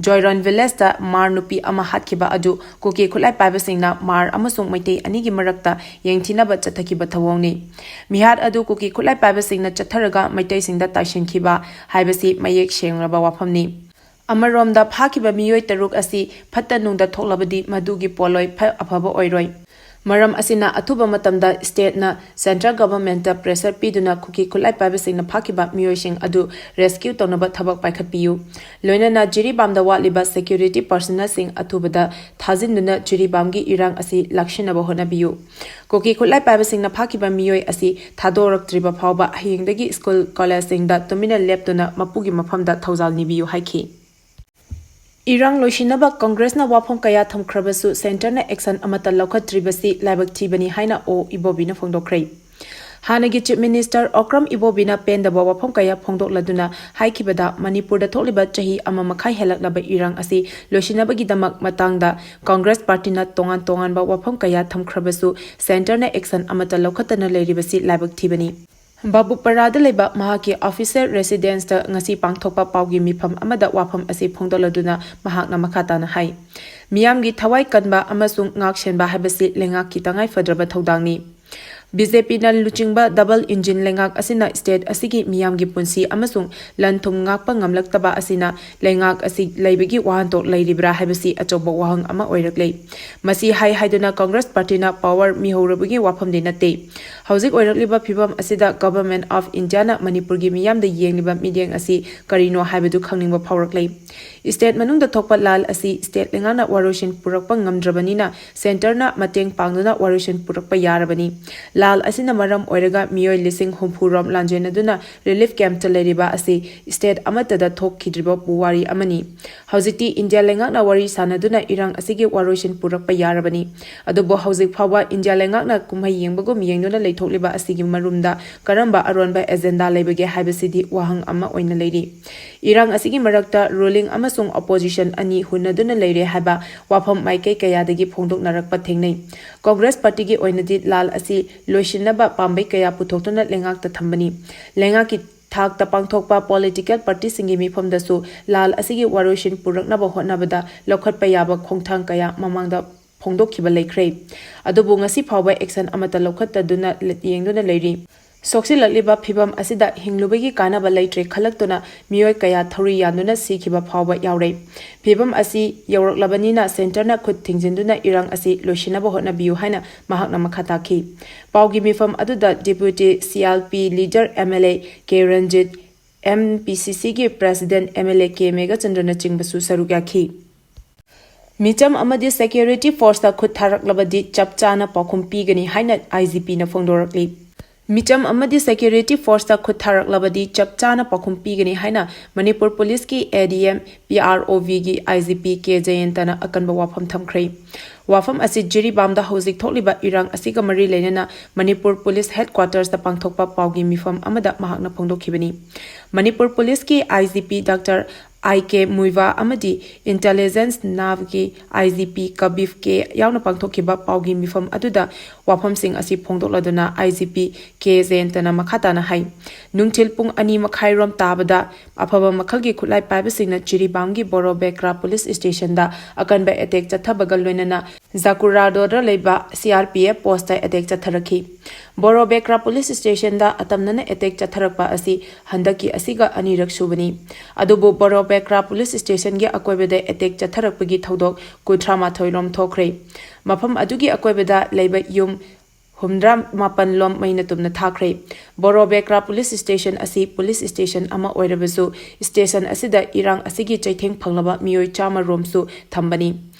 ꯖꯣꯏꯔꯣꯟ ꯚꯤꯂꯦꯖꯇ ꯃꯥꯔ ꯅꯨꯄꯤ ꯑꯃ ꯍꯥꯠꯈꯤꯕ ꯑꯗꯨ ꯀꯨꯀꯤ ꯈꯨꯠꯂꯥꯏ ꯄꯥꯏꯕꯁꯤꯡꯅ ꯃꯥꯔ ꯑꯃꯁꯨꯡ ꯃꯩꯇꯩ ꯑꯅꯤꯒꯤ ꯃꯔꯛꯇ ꯌꯦꯡꯊꯤꯅꯕ ꯆꯠꯊꯈꯤꯕ ꯊꯧꯑꯣꯡꯅꯤ꯫ ꯃꯤꯍꯥꯠ ꯑꯗꯨ ꯀꯨꯀꯤ ꯈꯨꯠꯂꯥꯏ ꯄꯥꯏꯕꯁꯤꯡꯅ ꯆꯠꯊꯔꯒ ꯃꯩꯇꯩꯁꯤꯡꯗ ꯇꯥꯏꯁꯤꯟꯈꯤꯕ ꯍꯥꯏꯕꯁꯤ ꯃꯌꯦꯛ ꯁꯦꯡꯂꯕ ꯋꯥꯐꯝꯅꯤ꯫ ꯑꯃꯔꯣꯝꯗ, ꯐꯥꯈꯤꯕ ꯃꯤꯑꯣꯏ ꯇꯔꯨꯛ ꯑꯁꯤ ꯐꯠꯇ ꯅꯨꯡꯗ ꯊꯣꯛꯂꯕꯗꯤ ꯃꯗꯨꯒꯤ ꯄꯣꯠꯂꯣꯏ ꯐ-, ꯑꯐꯕ ꯑꯣꯏꯔꯣꯏ꯫ ꯃꯔꯝ ꯑꯁꯤꯅ, ꯑꯊꯨꯕ ꯃꯇꯝꯗ ꯁ꯭ꯇꯦꯠꯅ ꯁꯦꯟꯇ꯭ꯔꯦꯜ ꯒꯚꯔꯟꯃꯦꯟꯠꯇ ꯄ꯭ꯔꯦꯁꯔ ꯄꯤꯗꯨꯅ ꯀꯨꯀꯤ ꯈꯨꯠꯂꯥꯏ ꯄꯥꯏꯕꯁꯤꯡꯅ ꯐꯥꯈꯤꯕ ꯃꯤꯑꯣꯏꯁꯤꯡ ꯑꯗꯨ ꯔꯦꯁꯀ꯭ꯌꯨ ꯇꯧꯅꯕ ꯊꯕꯛ ꯄꯥꯏꯈꯠꯄꯤꯌꯨ꯫ ꯂꯣꯏꯅꯅ ꯖꯤꯔꯤꯕꯥꯝꯗ ꯋꯥꯠꯂꯤꯕ ꯁꯦꯀ꯭ꯌꯨꯔꯤꯇꯤ ꯄꯔꯁꯅꯦꯜꯁꯤꯡ ꯑꯊꯨꯕꯗ ꯊꯥꯖꯤꯟꯗꯨꯅ ꯖꯤꯔꯤꯕꯥꯝꯒꯤ ꯏꯔꯥꯡ ꯑꯁꯤ ꯂꯥꯛꯁꯤꯟꯅꯕ ꯍꯣꯠꯅꯕꯤꯌꯨ꯫ ꯀꯨꯀꯤ ꯈꯨꯠꯂꯥꯏ ꯄꯥꯏꯕꯁꯤꯡꯅ ꯐꯥꯈꯤꯕ ꯃꯤꯑꯣꯏ ꯑꯁꯤ ꯊꯥꯗꯣꯔꯛꯇ꯭ꯔꯤꯕ ꯐꯥꯎꯕ ꯍꯌꯦꯡꯗꯒꯤ ꯁ꯭ꯀꯨꯜ ꯀꯣꯂꯦꯖꯁꯤꯡꯗ ꯇꯨꯃꯤꯟꯅ ꯂꯦꯞꯇꯨꯅ ꯃꯄꯨꯒꯤ ꯃꯐꯝꯗ ꯊꯧꯖꯥꯜ ꯅꯤꯕꯤꯌꯨ ꯍꯥꯏꯈꯤ꯫ ꯏꯔꯥꯡ ꯂꯣꯏꯁꯤꯟꯅꯕ ꯀꯪꯒ꯭ꯔꯦꯁꯅ ꯋꯥꯐꯝ ꯀꯌꯥ ꯊꯝꯈ꯭ꯔꯕꯁꯨ ꯁꯦꯟꯇꯔꯅ ꯑꯦꯛꯁꯟ ꯑꯃꯠꯇ ꯂꯧꯈꯠꯇ꯭ꯔꯤꯕꯁꯤ ꯂꯥꯏꯕꯛ ꯊꯤꯕꯅꯤ ꯍꯥꯏꯅ ꯑꯣ ꯏꯕꯣꯕꯤꯅ ꯐꯣꯡꯗꯣꯛꯈ꯭ꯔꯦ꯫ ꯍꯥꯟꯅꯒꯤ ꯆꯤꯐ ꯃꯤꯅꯤꯁꯇꯔ ꯑꯣꯀ꯭ꯔꯝ ꯏꯕꯣꯕꯤꯅ ꯄꯦꯟꯗꯕ ꯋꯥꯐꯝ ꯀꯌꯥ ꯐꯣꯡꯗꯣꯛꯂꯗꯨꯅ ꯍꯥꯏꯈꯤꯕꯗ, ꯃꯅꯤꯄꯨꯔꯗ ꯊꯣꯛꯂꯤꯕ ꯆꯍꯤ ꯑꯃ ꯃꯈꯥꯏ ꯍꯦꯜꯂꯛꯂꯕ ꯏꯔꯥꯡ ꯑꯁꯤ ꯂꯣꯏꯁꯤꯟꯅꯕꯒꯤꯗꯃꯛ ꯃꯇꯥꯡꯗ ꯀꯪꯒ꯭ꯔꯦꯁ ꯄꯥꯔꯇꯤꯅ ꯇꯣꯉꯥꯟ ꯇꯣꯉꯥꯟꯕ ꯋꯥꯐꯝ ꯀꯌꯥ ꯊꯝꯈ꯭ꯔꯕꯁꯨ ꯁꯦꯟꯇꯔꯅ ꯑꯦꯛꯁꯟ ꯑꯃꯠꯇ ꯂꯧꯈꯠꯇꯅ ꯂꯩꯔꯤꯕꯁꯤ ꯂꯥꯏꯕꯛ ꯊꯤꯕꯅꯤ꯫ ꯕꯥꯕꯨꯄꯔꯥꯗ ꯂꯩꯕ ꯃꯍꯥꯛꯀꯤ officer residenceꯇ ꯉꯁꯤ ꯄꯥꯡꯊꯣꯛꯄ ꯄꯥꯎꯒꯤ ꯃꯤꯐꯝ ꯑꯃꯗ ꯋꯥꯐꯝ ꯑꯁꯤ ꯐꯣꯡꯗꯣꯛꯂꯗꯨꯅ ꯃꯍꯥꯛꯅ ꯃꯈꯥ ꯇꯥꯅ ꯍꯥꯏ, ꯃꯤꯌꯥꯝꯒꯤ ꯊꯋꯥꯏ ꯀꯟꯕ ꯑꯃꯁꯨꯡ ꯉꯥꯛ ꯁꯦꯟꯕ ꯍꯥꯏꯕꯁꯤ ꯂꯩꯉꯥꯛꯀꯤ ꯇꯉꯥꯏ ꯐꯗ꯭ꯔꯕ ꯊꯧꯗꯥꯡꯅꯤ꯫ BJPꯅ ꯂꯨꯆꯤꯡꯕ double engine ꯂꯩꯉꯥꯛ ꯑꯁꯤꯅ state ꯑꯁꯤꯒꯤ ꯃꯤꯌꯥꯝꯒꯤ ꯄꯨꯟꯁꯤ ꯑꯃꯁꯨꯡ ꯂꯟ ꯊꯨꯝ ꯉꯥꯛꯄ ꯉꯝꯂꯛꯇꯕ ꯑꯁꯤꯅ ꯂꯩꯉꯥꯛ ꯑꯁꯤ ꯂꯩꯕꯒꯤ ꯋꯥꯍꯟꯊꯣꯛ ꯂꯩꯔꯤꯕ꯭ꯔꯥ ꯍꯥꯏꯕꯁꯤ ꯑꯆꯧꯕ ꯋꯥꯍꯪ ꯑꯃ ꯑꯣꯏꯔꯛꯂꯦ꯫ ꯃꯁꯤ ꯍꯥꯏ ꯍꯥꯏꯗꯨꯅ Congress partyꯅ power ꯃꯤꯍꯧꯔꯕꯒꯤ ꯋꯥꯐꯝꯗꯤ ꯅꯠꯇꯦ꯫ ꯍꯧꯖꯤꯛ ꯑꯣꯏꯔꯛꯂꯤꯕ ꯐꯤꯕꯝ ꯑꯁꯤꯗ Government of Indiaꯅ ꯃꯅꯤꯄꯨꯔꯒꯤ ꯃꯤꯌꯥꯝꯗ ꯌꯦꯡꯂꯤꯕ ꯃꯤꯠꯌꯦꯡ ꯑꯁꯤ ꯀꯔꯤꯅꯣ ꯍꯥꯏꯕꯗꯨ ꯈꯪꯅꯤꯡꯕ ꯐꯥꯎꯔꯛꯂꯦ꯫ State ꯃꯅꯨꯡꯗ ꯊꯣꯛꯄ ꯂꯥꯜ ꯑꯁꯤ state ꯂꯩꯉꯥꯛꯅ ꯋꯥꯔꯣꯏꯁꯤꯟ ꯄꯨꯔꯛꯄ ꯉꯝꯗ꯭ꯔꯕꯅꯤꯅ centreꯅ ꯃꯇꯦꯡ ꯄꯥꯡꯗꯨꯅ ꯋꯥꯔꯣꯏꯁꯤꯟ ꯄꯨꯔꯛꯄ ꯌꯥꯔꯕꯅꯤ꯫ ꯂꯥꯜ ꯑꯁꯤꯅ ꯃꯔꯝ ꯑꯣꯏꯔꯒ ꯃꯤꯑꯣꯏ ꯂꯤꯁꯤꯡ ꯍꯨꯝꯐꯨ ꯔꯣꯝ ꯂꯥꯟꯖꯦꯟꯅꯗꯨꯅ relief campꯇ ꯂꯩꯔꯤꯕ ꯑꯁꯤ state ꯑꯃꯠꯇꯗ ꯊꯣꯛꯈꯤꯗ꯭ꯔꯤꯕ ꯄꯨꯋꯥꯔꯤ ꯑꯃꯅꯤ꯫ ꯍꯧꯖꯤꯛꯇꯤ ꯏꯟꯗꯤꯌꯥ ꯂꯩꯉꯥꯛꯅ ꯋꯥꯔꯤ ꯁꯥꯅꯗꯨꯅ ꯏꯔꯥꯡ ꯑꯁꯤꯒꯤ ꯋꯥꯔꯣꯏꯁꯤꯟ ꯄꯨꯔꯛꯄ ꯌꯥꯔꯕꯅꯤ꯫ ꯑꯗꯨꯕꯨ ꯍꯧꯖꯤꯛ ꯐꯥꯎꯕ ꯏꯟꯗꯤꯌꯥ ꯂꯩꯉꯥꯛꯅ ꯀꯨꯝꯍꯩ ꯌꯦꯡꯕꯒꯨꯝ ꯌꯦꯡꯗꯨꯅ ꯂꯩꯊꯣꯛꯂꯤꯕ ꯑꯁꯤꯒꯤ ꯃꯔꯨꯝꯗ ꯀꯔꯝꯕ ꯑꯔꯣꯟꯕ agenda ꯂꯩꯕꯒꯦ ꯍꯥꯏꯕꯁꯤꯗꯤ ꯋꯥꯍꯪ ꯑꯃ ꯑꯣꯏꯅ ꯂꯩꯔꯤ꯫ ꯏꯔꯥꯡ ꯑꯁꯤꯒꯤ ꯃꯔꯛꯇ ruling ꯑꯃꯁꯨꯡ opposition ꯑꯅꯤ ꯍꯨꯟꯅꯗꯨꯅ ꯂꯩꯔꯦ ꯍꯥꯏꯕ ꯋꯥꯐꯝ ꯃꯥꯏꯀꯩ ꯀꯌꯥꯗꯒꯤ ꯐꯣꯡꯗꯣꯛꯅꯔꯛꯄ ꯊꯦꯡꯅꯩ꯫ Congress partyꯒꯤ ꯑꯣꯏꯅꯗꯤ ꯂꯥꯜ ꯑꯁꯤ ꯂꯣꯏꯁꯤꯟꯅꯕ ꯄꯥꯝꯕꯩ ꯀꯌꯥ ꯄꯨꯊꯣꯛꯇꯨꯅ ꯂꯩꯉꯥꯛꯇ ꯊꯝꯕꯅꯤ꯫ ꯂꯩꯉꯥꯛꯀꯤ ꯊꯥꯛꯇ ꯄꯥꯡꯊꯣꯛꯄ political partyꯁꯤꯡꯒꯤ ꯃꯤꯐꯝꯗꯁꯨ ꯂꯥꯜ ꯑꯁꯤꯒꯤ ꯋꯥꯔꯣꯏꯁꯤꯟ ꯄꯨꯔꯛꯅꯕ ꯍꯣꯠꯅꯕꯗ ꯂꯧꯈꯠꯄ ꯌꯥꯕ ꯈꯣꯡꯊꯥꯡ ꯀꯌꯥ ꯃꯃꯥꯡꯗ ꯐꯣꯡꯗꯣꯛꯈꯤꯕ ꯂꯩꯈ꯭ꯔꯦ꯫ ꯑꯗꯨꯕꯨ ꯉꯁꯤ ꯐꯥꯎꯕ action ꯑꯃꯠꯇ ꯂꯧꯈꯠꯇꯗꯨꯅ ꯌꯦꯡꯗꯨꯅ ꯂꯩꯔꯤ꯫ ꯁꯣꯛꯆꯤꯜꯂꯛꯂꯤꯕ ꯐꯤꯕꯝ ꯑꯁꯤꯗ ꯍꯤꯡꯂꯨꯕꯒꯤ ꯀꯥꯟꯅꯕ ꯂꯩꯇ꯭ꯔꯦ ꯈꯜꯂꯛꯇꯨꯅ ꯃꯤꯑꯣꯏ ꯀꯌꯥ ꯊꯧꯔꯤ ꯌꯥꯟꯗꯨꯅ ꯁꯤꯈꯤꯕ ꯐꯥꯎꯕ ꯌꯥꯎꯔꯦ꯫ ꯐꯤꯕꯝ ꯑꯁꯤ ꯌꯧꯔꯛꯂꯕꯅꯤꯅ centreꯅ ꯈꯨꯠ ꯊꯤꯡꯖꯤꯟꯗꯨꯅ ꯏꯔꯥꯡ ꯑꯁꯤ ꯂꯣꯏꯁꯤꯟꯅꯕ ꯍꯣꯠꯅꯕꯤꯌꯨ ꯍꯥꯏꯅ ꯃꯍꯥꯛꯅ ꯃꯈꯥ ꯇꯥꯈꯤ꯫ ꯄꯥꯎꯒꯤ ꯃꯤꯐꯝ ꯑꯗꯨꯗ Deputy CLP leader MLA ꯀꯦ ꯔꯟꯖꯤꯠ, MPCCꯒꯤ President MLA ꯀꯦ ꯃꯦꯘꯆꯟꯗ꯭ꯔꯅꯆꯤꯡꯕꯁꯨ ꯁꯔꯨꯛ ꯌꯥꯈꯤ꯫ ꯃꯤꯆꯝ ꯑꯃꯗꯤ security forceꯇ ꯈꯨꯠ ꯊꯥꯔꯛꯂꯕꯗꯤ ꯆꯞ ꯆꯥꯅ ꯄꯥꯎꯈꯨꯝ ꯄꯤꯒꯅꯤ ꯍꯥꯏꯅ IGPꯅ ꯐꯣꯡꯗꯣꯔꯛꯂꯤ꯫ ꯃꯤꯆꯝ ꯑꯃꯗꯤ security forceꯇ ꯈꯨꯠ ꯊꯥꯔꯛꯂꯕꯗꯤ ꯆꯞ ꯆꯥꯅ ꯄꯥꯎꯈꯨꯝ ꯄꯤꯒꯅꯤ ꯍꯥꯏꯅ ꯃꯅꯤꯄꯨꯔ ꯄꯨꯂꯤꯁꯀꯤ ADM PROVꯒꯤ IGP ꯀꯦ ꯖꯌꯟꯇꯅ ꯑꯀꯟꯕ ꯋꯥꯐꯝ ꯊꯝꯈ꯭ꯔꯦ꯫ ꯋꯥꯐꯝ ꯑꯁꯤ ꯖꯤꯔꯤꯕꯥꯝꯗ ꯍꯧꯖꯤꯛ ꯊꯣꯛꯂꯤꯕ ꯏꯔꯥꯡ ꯑꯁꯤꯒ ꯃꯔꯤ ꯂꯩꯅꯅ ꯃꯅꯤꯄꯨꯔ ꯄꯨꯂꯤꯁ headquartersꯇ ꯄꯥꯡꯊꯣꯛꯄ ꯄꯥꯎꯒꯤ ꯃꯤꯐꯝ ꯑꯃꯗ ꯃꯍꯥꯛꯅ ꯐꯣꯡꯗꯣꯛꯈꯤꯕꯅꯤ꯫ ꯃꯅꯤꯄꯨꯔ ꯄꯨꯂꯤꯁꯀꯤ IGP Doctor ꯑꯥꯏ ꯀꯦ ꯃꯨꯏꯚꯥ ꯑꯃꯗꯤ ꯏꯟꯇꯦꯂꯤꯖꯦꯟꯁ ꯅꯥꯚꯒꯤ ꯑꯥꯏ ꯖꯤ ꯄꯤ ꯀꯕꯤꯐ ꯀꯦ ꯌꯥꯎꯅ ꯄꯥꯡꯊꯣꯛꯈꯤꯕ ꯄꯥꯎꯒꯤ ꯃꯤꯐꯝ ꯑꯗꯨꯗ ꯋꯥꯐꯝꯁꯤꯡ ꯑꯁꯤ ꯐꯣꯡꯗꯣꯛꯂꯗꯨꯅ ꯑꯥꯏ ꯖꯤ ꯄꯤ ꯀꯦ ꯖꯌꯟꯇꯅ ꯃꯈꯥ ꯇꯥꯅ ꯍꯥꯏ, ꯅꯨꯡꯊꯤꯜ ꯄꯨꯡ ꯑꯅꯤ ꯃꯈꯥꯏꯔꯣꯝ ꯇꯥꯕꯗ ꯑꯐꯕ ꯃꯈꯜꯒꯤ ꯈꯨꯠꯂꯥꯏ ꯄꯥꯏꯕꯁꯤꯡꯅ ꯖꯤꯔꯤꯕꯥꯝꯒꯤ ꯕꯣꯔꯣꯕꯦꯀ꯭ꯔꯥ ꯄꯨꯂꯤꯁ ꯁ꯭ꯇꯦꯁꯟꯗ ꯑꯀꯟꯕ ꯑꯦꯇꯦꯛ ꯆꯠꯊꯕꯒ ꯂꯣꯏꯅꯅ ꯖꯥꯀꯨꯔꯥꯗꯣꯗ ꯂꯩꯕ C R P F post attack ꯆꯠꯊꯔꯛꯈꯤ꯫ ꯕꯣꯔꯣꯕꯦꯀ꯭ꯔꯥ ꯄꯨꯂꯤꯁ ꯁ꯭ꯇꯦꯁꯟꯗ ꯑꯇꯝꯅꯅ ꯑꯦꯇꯦꯛ ꯆꯠꯊꯔꯛꯄ ꯑꯁꯤ ꯍꯟꯗꯛꯀꯤ ꯑꯁꯤꯒ ꯑꯅꯤꯔꯛ ꯁꯨꯕꯅꯤ꯫ ꯑꯗꯨꯕꯨ ꯕꯣꯔꯣꯕꯦꯀ꯭ꯔꯥ ꯄꯨꯂꯤꯁ ꯁ꯭ꯇꯦꯁꯟꯒꯤ ꯑꯀꯣꯏꯕꯗ ꯑꯦꯇꯦꯛ ꯆꯠꯊꯔꯛꯄꯒꯤ ꯊꯧꯗꯣꯛ ꯀꯨꯟꯊ꯭ꯔꯥ ꯃꯥꯊꯣꯏ ꯔꯣꯝ ꯊꯣꯛꯈ꯭ꯔꯦ꯫ ꯃꯐꯝ ꯑꯗꯨꯒꯤ ꯑꯀꯣꯏꯕꯗ ꯂꯩꯕ ꯌꯨꯝ ꯍꯨꯝꯗ꯭ꯔꯥ ꯃꯥꯄꯟ ꯂꯣꯝ ꯃꯩꯅ ꯇꯨꯝꯅ ꯊꯥꯈ꯭ꯔꯦ꯫ ꯕꯣꯔꯣꯕꯦꯀ꯭ꯔꯥ ꯄꯨꯂꯤꯁ ꯁ꯭ꯇꯦꯁꯟ ꯑꯁꯤ ꯄꯨꯂꯤꯁ ꯁ꯭ꯇꯦꯁꯟ ꯑꯃ ꯑꯣꯏꯔꯕꯁꯨ, ꯁ꯭ꯇꯦꯁꯟ ꯑꯁꯤꯗ ꯏꯔꯥꯡ ꯑꯁꯤꯒꯤ ꯆꯩꯊꯦꯡ ꯐꯪꯂꯕ ꯃꯤꯑꯣꯏ ꯆꯥꯝꯃ ꯔꯣꯝꯁꯨ ꯊꯝꯕꯅꯤ꯫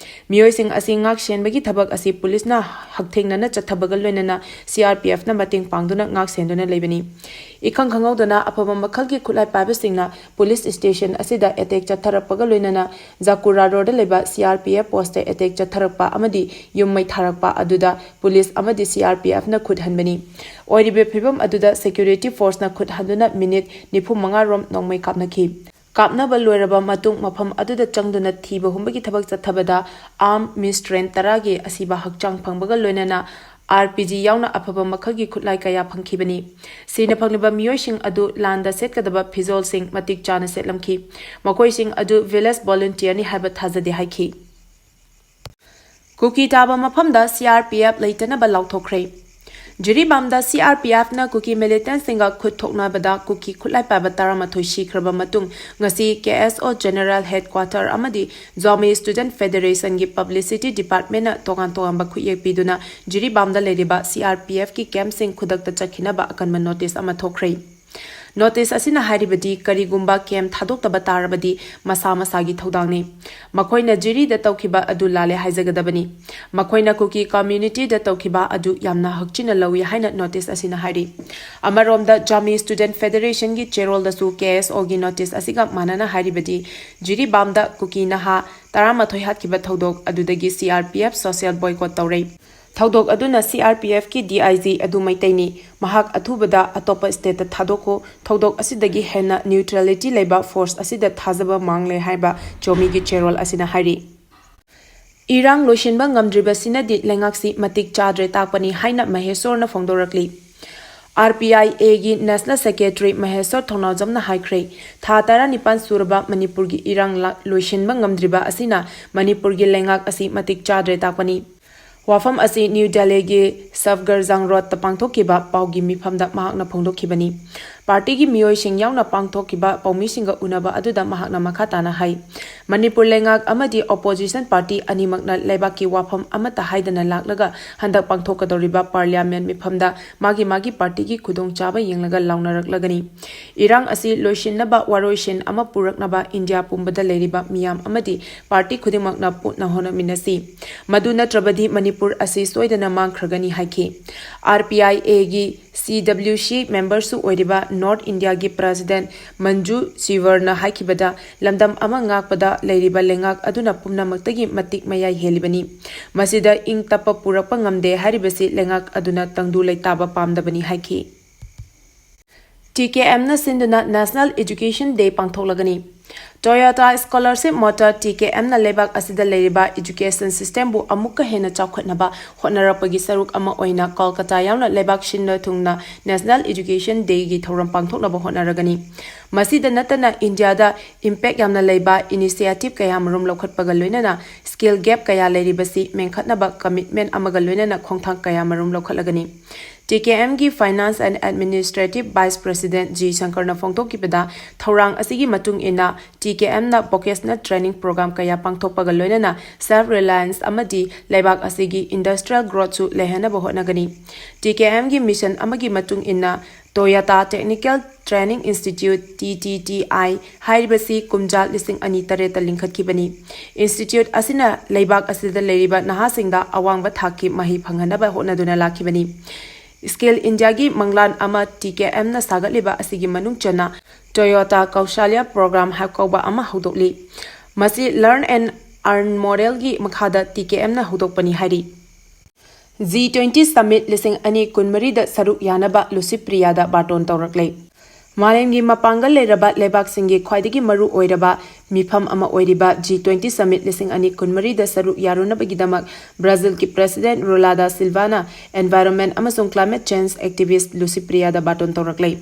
ꯃꯤꯑꯣꯏꯁꯤꯡ ꯑꯁꯤ ꯉꯥꯛ ꯁꯦꯟꯕꯒꯤ ꯊꯕꯛ ꯑꯁꯤ ꯄꯨꯂꯤꯁꯅ ꯍꯛꯊꯦꯡꯅꯅ ꯆꯠꯊꯕꯒ ꯂꯣꯏꯅꯅ ꯁꯤ ꯑꯥꯔ ꯄꯤ ꯑꯦꯐꯅ ꯃꯇꯦꯡ ꯄꯥꯡꯗꯨꯅ ꯉꯥꯛ ꯁꯦꯟꯗꯨꯅ ꯂꯩꯕꯅꯤ꯫ ꯏꯈꯪ ꯈꯪꯍꯧꯗꯅ ꯑꯐꯕ ꯃꯈꯜꯒꯤ ꯈꯨꯠꯂꯥꯏ ꯄꯥꯏꯕꯁꯤꯡꯅ ꯄꯨꯂꯤꯁ ꯁ꯭ꯇꯦꯁꯟ ꯑꯁꯤꯗ ꯑꯦꯇꯦꯛ ꯆꯠꯊꯔꯛꯄꯒ ꯂꯣꯏꯅꯅ ꯖꯥꯀꯨꯔꯥꯗꯣꯗ ꯂꯩꯕ C R P F post attack ꯆꯠꯊꯔꯛꯄ ꯑꯃꯗꯤ ꯌꯨꯝ ꯃꯩ ꯊꯥꯔꯛꯄ ꯑꯗꯨꯗ ꯄꯨꯂꯤꯁ ꯑꯃꯗꯤ ꯁꯤ ꯑꯥꯔ ꯄꯤ ꯑꯦꯐꯅ ꯈꯨꯠ ꯍꯟꯕꯅꯤ꯫ ꯑꯣꯏꯔꯤꯕ ꯐꯤꯕꯝ ꯑꯗꯨꯗ ꯁꯦꯀ꯭ꯌꯨꯔꯤꯇꯤ ꯐꯣꯔꯁꯅ ꯈꯨꯠ ꯍꯟꯗꯨꯅ ꯃꯤꯅꯤꯠ ꯅꯤꯐꯨ ꯃꯉꯥ ꯔꯣꯝ ꯅꯣꯡꯃꯩ ꯀꯥꯞꯅꯈꯤ꯫ ꯀꯥꯞꯅꯕ ꯂꯣꯏꯔꯕ ꯃꯇꯨꯡ ꯃꯐꯝ ꯑꯗꯨꯗ ꯆꯪꯗꯨꯅ ꯊꯤꯕ ꯍꯨꯝꯕꯒꯤ ꯊꯕꯛ ꯆꯠꯊꯕꯗ ꯑꯥꯔꯝ ꯃꯤꯁ ꯇꯔꯥ ꯇꯔꯥꯒꯤ ꯑꯁꯤꯕ ꯍꯛꯆꯥꯡ ꯐꯪꯕꯒ ꯂꯣꯏꯅꯅ ꯑꯥꯔ ꯄꯤ ꯖꯤ ꯌꯥꯎꯅ ꯑꯐꯕ ꯃꯈꯜꯒꯤ ꯈꯨꯠꯂꯥꯏ ꯀꯌꯥ ꯐꯪꯈꯤꯕꯅꯤ꯫ ꯁꯤꯅ ꯐꯪꯂꯤꯕ ꯃꯤꯑꯣꯏꯁꯤꯡ ꯑꯗꯨ ꯂꯥꯟꯗ ꯁꯦꯠꯀꯗꯕ ꯐꯤꯖꯣꯜꯁꯤꯡ ꯃꯇꯤꯛ ꯆꯥꯅ ꯁꯦꯠꯂꯝꯈꯤ꯫ ꯃꯈꯣꯏꯁꯤꯡ ꯑꯗꯨ ꯚꯤꯂꯦꯖ ꯚꯣꯂꯨꯟꯇꯤꯌꯔꯅꯤ ꯍꯥꯏꯕ ꯊꯥꯖꯗꯦ ꯍꯥꯏꯈꯤ꯫ ꯀꯨꯀꯤ ꯇꯥꯕ ꯃꯐꯝꯗ ꯁꯤ ꯑꯥꯔ ꯄꯤ ꯑꯦꯐ ꯂꯩꯇꯅꯕ ꯂꯥꯎꯊꯣꯛꯈ꯭ꯔꯦ꯫ ꯖꯤꯔꯤꯕꯥꯝꯗ ꯁꯤ ꯑꯥꯔ ꯄꯤ ꯑꯦꯐꯅ ꯀꯨꯀꯤ ꯃꯤꯂꯤꯇꯦꯟꯠꯁꯤꯡꯒ ꯈꯨꯠ ꯊꯣꯛꯅꯕꯗ ꯀꯨꯀꯤ ꯈꯨꯠꯂꯥꯏ ꯄꯥꯏꯕ ꯇꯔꯥꯃꯥꯊꯣꯏ ꯁꯤꯈ꯭ꯔꯕ ꯃꯇꯨꯡ ꯉꯁꯤ ꯀꯦ ꯑꯦꯁ ꯑꯣ ꯖꯦꯅꯔꯦꯜ ꯍꯦꯗꯀ꯭ꯋꯥꯇꯔ ꯑꯃꯗꯤ ꯖꯥꯃꯤ ꯁ꯭ꯇꯨꯗꯦꯟꯠ ꯐꯦꯗꯔꯦꯁꯟꯒꯤ ꯄꯕ꯭ꯂꯤꯁꯤꯇꯤ ꯗꯤꯄꯥꯔꯠꯃꯦꯟꯠꯅ ꯇꯣꯉꯥꯟ ꯇꯣꯉꯥꯟꯕ ꯈꯨꯠꯌꯦꯛ ꯄꯤꯗꯨꯅ ꯖꯤꯔꯤꯕꯥꯝꯗ ꯂꯩꯔꯤꯕ ꯁꯤ ꯑꯥꯔ ꯄꯤ ꯑꯦꯐꯀꯤ ꯀꯦꯝꯞꯁꯤꯡ ꯈꯨꯗꯛꯇ ꯆꯠꯈꯤꯅꯕ ꯑꯀꯟꯕ ꯅꯣꯇꯤꯁ ꯑꯃ ꯊꯣꯛꯈ꯭ꯔꯦ꯫ ꯅꯣꯇꯤꯁ ꯑꯁꯤꯅ ꯍꯥꯏꯔꯤꯕꯗꯤ ꯀꯔꯤꯒꯨꯝꯕ ꯀꯦꯝꯞ ꯊꯥꯗꯣꯛꯇꯕ ꯇꯥꯔꯕꯗꯤ ꯃꯁꯥ ꯃꯁꯥꯒꯤ ꯊꯧꯗꯥꯡꯅꯤ꯫ ꯃꯈꯣꯏꯅ ꯖꯤꯔꯤꯗ ꯇꯧꯈꯤꯕ ꯑꯗꯨ ꯂꯥꯜꯂꯦ ꯍꯥꯏꯖꯒꯗꯕꯅꯤ꯫ ꯃꯈꯣꯏꯅ ꯀꯨꯀꯤ ꯀꯝꯃ꯭ꯌꯨꯅꯤꯇꯤꯗ ꯇꯧꯈꯤꯕ ꯑꯗꯨ ꯌꯥꯝꯅ ꯍꯛꯆꯤꯟꯅ ꯂꯧꯏ ꯍꯥꯏꯅ ꯅꯣꯇꯤꯁ ꯑꯁꯤꯅ ꯍꯥꯏꯔꯤ꯫ ꯑꯃꯔꯣꯝꯗ ꯖꯥꯃꯤ ꯁ꯭ꯇꯨꯗꯦꯟꯠ ꯐꯦꯗꯔꯦꯁꯟꯒꯤ ꯆꯦꯔꯣꯜꯗꯁꯨ ꯀꯦ ꯑꯦꯁ ꯑꯣꯒꯤ ꯅꯣꯇꯤꯁ ꯑꯁꯤꯒ ꯃꯥꯟꯅꯅ ꯍꯥꯏꯔꯤꯕꯗꯤ ꯖꯤꯔꯤꯕꯥꯝꯗ ꯀꯨꯀꯤ ꯅꯍꯥ ꯇꯔꯥꯃꯥꯊꯣꯏ ꯍꯥꯠꯈꯤꯕ ꯊꯧꯗꯣꯛ ꯑꯗꯨꯗꯒꯤ ꯁꯤ R P F social boycott ꯇꯧꯔꯦ꯫ ꯊꯧꯗꯣꯛ ꯑꯗꯨꯅ CRPFꯀꯤ DIG ꯑꯗꯨ ꯃꯩꯇꯩꯅꯤ꯫ ꯃꯍꯥꯛ ꯑꯊꯨꯕꯗ ꯑꯇꯣꯞꯄ stateꯇ ꯊꯥꯗꯣꯛꯈꯣ꯫ ꯊꯧꯗꯣꯛ ꯑꯁꯤꯗꯒꯤ ꯍꯦꯟꯅ neutrality ꯂꯩꯕ force ꯑꯁꯤꯗ ꯊꯥꯖꯕ ꯃꯥꯡꯂꯦ ꯍꯥꯏꯕ ꯆꯣꯃꯤꯒꯤ ꯆꯦꯔꯣꯜ ꯑꯁꯤꯅ ꯍꯥꯏꯔꯤ꯫ ꯏꯔꯥꯡ ꯂꯣꯏꯁꯤꯟꯕ ꯉꯝꯗ꯭ꯔꯤꯕꯁꯤꯅꯗꯤ ꯂꯩꯉꯥꯛꯁꯤ ꯃꯇꯤꯛ ꯆꯥꯗ꯭ꯔꯦ ꯇꯥꯛꯄꯅꯤ ꯍꯥꯏꯅ ꯃꯍꯦꯁꯣꯔꯅ ꯐꯣꯡꯗꯣꯔꯛꯂꯤ꯫ RPIAꯒꯤ National Secretary ꯃꯍꯦꯁꯣꯔ ꯊꯧꯅꯥꯎꯖꯝꯅ ꯍꯥꯏꯈ꯭ꯔꯦ, ꯊꯥ ꯇꯔꯥꯅꯤꯄꯥꯟ ꯁꯨꯔꯕ ꯃꯅꯤꯄꯨꯔꯒꯤ ꯏꯔꯥꯡ ꯂꯣꯏꯁꯤꯟꯕ ꯉꯝꯗ꯭ꯔꯤꯕ ꯑꯁꯤꯅ ꯃꯅꯤꯄꯨꯔꯒꯤ ꯂꯩꯉꯥꯛ ꯑꯁꯤ ꯃꯇꯤꯛ ꯆꯥꯗ꯭ꯔꯦ ꯇꯥꯛꯄꯅꯤ꯫ ꯋꯥꯐꯝ ꯑꯁꯤ ꯅ꯭ꯌꯨ ꯗꯦꯜꯂꯤꯒꯤ ꯁꯐꯒꯔꯖꯥꯡ ꯔꯣꯗꯇ ꯄꯥꯡꯊꯣꯛꯈꯤꯕ ꯄꯥꯎꯒꯤ ꯃꯤꯐꯝꯗ ꯃꯍꯥꯛꯅ ꯐꯣꯡꯗꯣꯛꯈꯤꯕꯅꯤ꯫ ꯄꯥꯔꯇꯤꯒꯤ ꯃꯤꯑꯣꯏꯁꯤꯡ ꯌꯥꯎꯅ ꯄꯥꯡꯊꯣꯛꯈꯤꯕ ꯄꯥꯎꯃꯤꯁꯤꯡꯒ ꯎꯅꯕ ꯑꯗꯨꯗ ꯃꯍꯥꯛꯅ ꯃꯈꯥ ꯇꯥꯅ ꯍꯥꯏ, ꯃꯅꯤꯄꯨꯔ ꯂꯩꯉꯥꯛ ꯑꯃꯗꯤ opposition party ꯑꯅꯤꯃꯛꯅ ꯂꯩꯕꯥꯛꯀꯤ ꯋꯥꯐꯝ ꯑꯃꯠꯇ ꯍꯥꯏꯗꯅ ꯂꯥꯛꯂꯒ ꯍꯟꯗꯛ ꯄꯥꯡꯊꯣꯛꯀꯗꯧꯔꯤꯕ parliament ꯃꯤꯐꯝꯗ ꯃꯥꯒꯤ ꯃꯥꯒꯤ ꯄꯥꯔꯇꯤꯒꯤ ꯈꯨꯗꯣꯡꯆꯥꯕ ꯌꯦꯡꯂꯒ ꯂꯥꯎꯅꯔꯛꯂꯒꯅꯤ꯫ ꯏꯔꯥꯡ ꯑꯁꯤ ꯂꯣꯏꯁꯤꯟꯅꯕ ꯋꯥꯔꯣꯏꯁꯤꯟ ꯑꯃ ꯄꯨꯔꯛꯅꯕ ꯏꯟꯗꯤꯌꯥ ꯄꯨꯝꯕꯗ ꯂꯩꯔꯤꯕ ꯃꯤꯌꯥꯝ ꯑꯃꯗꯤ ꯄꯥꯔꯇꯤ ꯈꯨꯗꯤꯡꯃꯛꯅ ꯄꯨꯟꯅ ꯍꯣꯠꯅꯃꯤꯟꯅꯁꯤ꯫ ꯃꯗꯨ ꯅꯠꯇ꯭ꯔꯕꯗꯤ ꯃꯅꯤꯄꯨꯔ ꯑꯁꯤ ꯁꯣꯏꯗꯅ ꯃꯥꯡꯈ꯭ꯔꯒꯅꯤ ꯍꯥꯏꯈꯤ꯫ RPIAꯒꯤ CWC memberꯁꯨ ꯑꯣꯏꯔꯤꯕ North Indiaꯒꯤ president ꯃꯟꯖꯨ ꯁꯤꯋꯔꯅ ꯍꯥꯏꯈꯤꯕꯗ, ꯂꯝꯗꯝ ꯑꯃ ꯉꯥꯛꯄꯗ ꯂꯩꯔꯤꯕ ꯂꯩꯉꯥꯛ ꯑꯗꯨꯅ ꯄꯨꯝꯅꯃꯛꯇꯒꯤ ꯃꯇꯤꯛ ꯃꯌꯥꯏ ꯍꯦꯜꯂꯤꯕꯅꯤ꯫ ꯃꯁꯤꯗ ꯏꯪ ꯇꯞꯄ ꯄꯨꯔꯛꯄ ꯉꯝꯗꯦ ꯍꯥꯏꯔꯤꯕꯁꯤ ꯂꯩꯉꯥꯛ ꯑꯗꯨꯅ ꯇꯪꯗꯨ ꯂꯩꯇꯥꯕ ꯄꯥꯝꯗꯕꯅꯤ ꯍꯥꯏꯈꯤ꯫ TKMꯅ ꯁꯤꯟꯗꯨꯅ National Education Day ꯄꯥꯡꯊꯣꯛꯂꯒꯅꯤ꯫ Toyota Scholarship Motor TKMꯅ ꯂꯩꯕꯥꯛ ꯑꯁꯤꯗ ꯂꯩꯔꯤꯕ education systemꯕꯨ ꯑꯃꯨꯛꯀ ꯍꯦꯟꯅ ꯆꯥꯎꯈꯠꯅꯕ ꯍꯣꯠꯅꯔꯛꯄꯒꯤ ꯁꯔꯨꯛ ꯑꯃ ꯑꯣꯏꯅ ꯀꯣꯜꯀꯇꯥ ꯌꯥꯎꯅ ꯂꯩꯕꯥꯛ ꯁꯤꯟꯕ ꯊꯨꯡꯅ National Education Dayꯒꯤ ꯊꯧꯔꯝ ꯄꯥꯡꯊꯣꯛꯅꯕ ꯍꯣꯠꯅꯔꯒꯅꯤ꯫ ꯃꯁꯤꯗ ꯅꯠꯇꯅ ꯏꯟꯗꯤꯌꯥꯗ impact ꯌꯥꯝꯅ ꯂꯩꯕ initiative ꯀꯌꯥꯃꯔꯨꯝ ꯂꯧꯈꯠꯄꯒ ꯂꯣꯏꯅꯅ skill gap ꯀꯌꯥ ꯂꯩꯔꯤꯕꯁꯤ ꯃꯦꯟꯈꯠꯅꯕ commitment ꯑꯃꯒ ꯂꯣꯏꯅꯅ ꯈꯣꯡꯊꯥꯡ ꯀꯌꯥꯃꯔꯨꯝ ꯂꯧꯈꯠꯂꯒꯅꯤ꯫ TKMꯒꯤ Finance and Administrative Vice President G ꯁꯪꯀꯔꯅ ꯐꯣꯡꯗꯣꯛꯈꯤꯕꯗ, ꯊꯧꯔꯥꯡ ꯑꯁꯤꯒꯤ ꯃꯇꯨꯡ ꯏꯟꯅ TKMꯅ vocational training program ꯀꯌꯥ ꯄꯥꯡꯊꯣꯛꯄꯒ ꯂꯣꯏꯅꯅ self reliance ꯑꯃꯗꯤ ꯂꯩꯕꯥꯛ ꯑꯁꯤꯒꯤ industrial growthꯁꯨ ꯂꯩꯍꯟꯅꯕ ꯍꯣꯠꯅꯒꯅꯤ꯫ TKMꯒꯤ mission ꯑꯃꯒꯤ ꯃꯇꯨꯡ ꯏꯟꯅ Toyota Technical Training Institute, TTTI, ꯍꯥꯏꯔꯤꯕꯁꯤ ꯀꯨꯝꯖꯥ ꯂꯤꯁꯤꯡ ꯑꯅꯤ ꯇꯔꯦꯠꯇ ꯂꯤꯡꯈꯠꯈꯤꯕꯅꯤ꯫ Institute ꯑꯁꯤꯅ ꯂꯩꯕꯥꯛ ꯑꯁꯤꯗ ꯂꯩꯔꯤꯕ ꯅꯍꯥꯁꯤꯡꯗ ꯑꯋꯥꯡꯕ ꯊꯥꯛꯀꯤ ꯃꯍꯩ ꯐꯪꯍꯟꯅꯕ ꯍꯣꯠꯅꯗꯨꯅ ꯂꯥꯛꯈꯤꯕꯅꯤ꯫ Skill Indiaꯒꯤ ꯃꯪꯂꯥꯟ ꯑꯃ TKMꯅ ꯁꯥꯒꯠꯂꯤꯕ ꯑꯁꯤꯒꯤ ꯃꯅꯨꯡ ꯆꯟꯅ Toyota Kaushalya Program ꯍꯥꯏ ꯀꯧꯕ ꯑꯃ ꯍꯧꯗꯣꯛꯂꯤ꯫ ꯃꯁꯤ Learn and Earn modelꯒꯤ ꯃꯈꯥꯗ TKMꯅ ꯍꯧꯗꯣꯛꯄꯅꯤ ꯍꯥꯏꯔꯤ꯫ G twenty Summit ꯂꯤꯁꯤꯡ ꯑꯅꯤ ꯀꯨꯟꯃꯔꯤꯗ ꯁꯔꯨꯛ ꯌꯥꯅꯕ ꯂꯨꯁꯤꯄ꯭ꯔꯤꯌꯥꯗ ꯕꯥꯇꯣꯟ ꯇꯧꯔꯛꯂꯦ꯫ ꯃꯥꯂꯦꯝꯒꯤ ꯃꯄꯥꯡꯒꯜ ꯂꯩꯔꯕ ꯂꯩꯕꯥꯛꯁꯤꯡꯒꯤ ꯈ꯭ꯋꯥꯏꯗꯒꯤ ꯃꯔꯨ ꯑꯣꯏꯔꯕ ꯃꯤꯐꯝ ꯑꯃ ꯑꯣꯏꯔꯤꯕ G twenty Summit ꯂꯤꯁꯤꯡ ꯑꯅꯤ ꯀꯨꯟꯃꯔꯤꯗ ꯁꯔꯨꯛ ꯌꯥꯔꯨꯅꯕꯒꯤꯗꯃꯛ ꯕ꯭ꯔꯥꯖꯤꯜꯒꯤ President Lula da Silva ꯅ environment ꯑꯃꯁꯨꯡ climate change activist ꯂꯨꯁꯤꯄ꯭ꯔꯤꯌꯥꯗ ꯕꯥꯇꯣꯟ ꯇꯧꯔꯛꯂꯦ꯫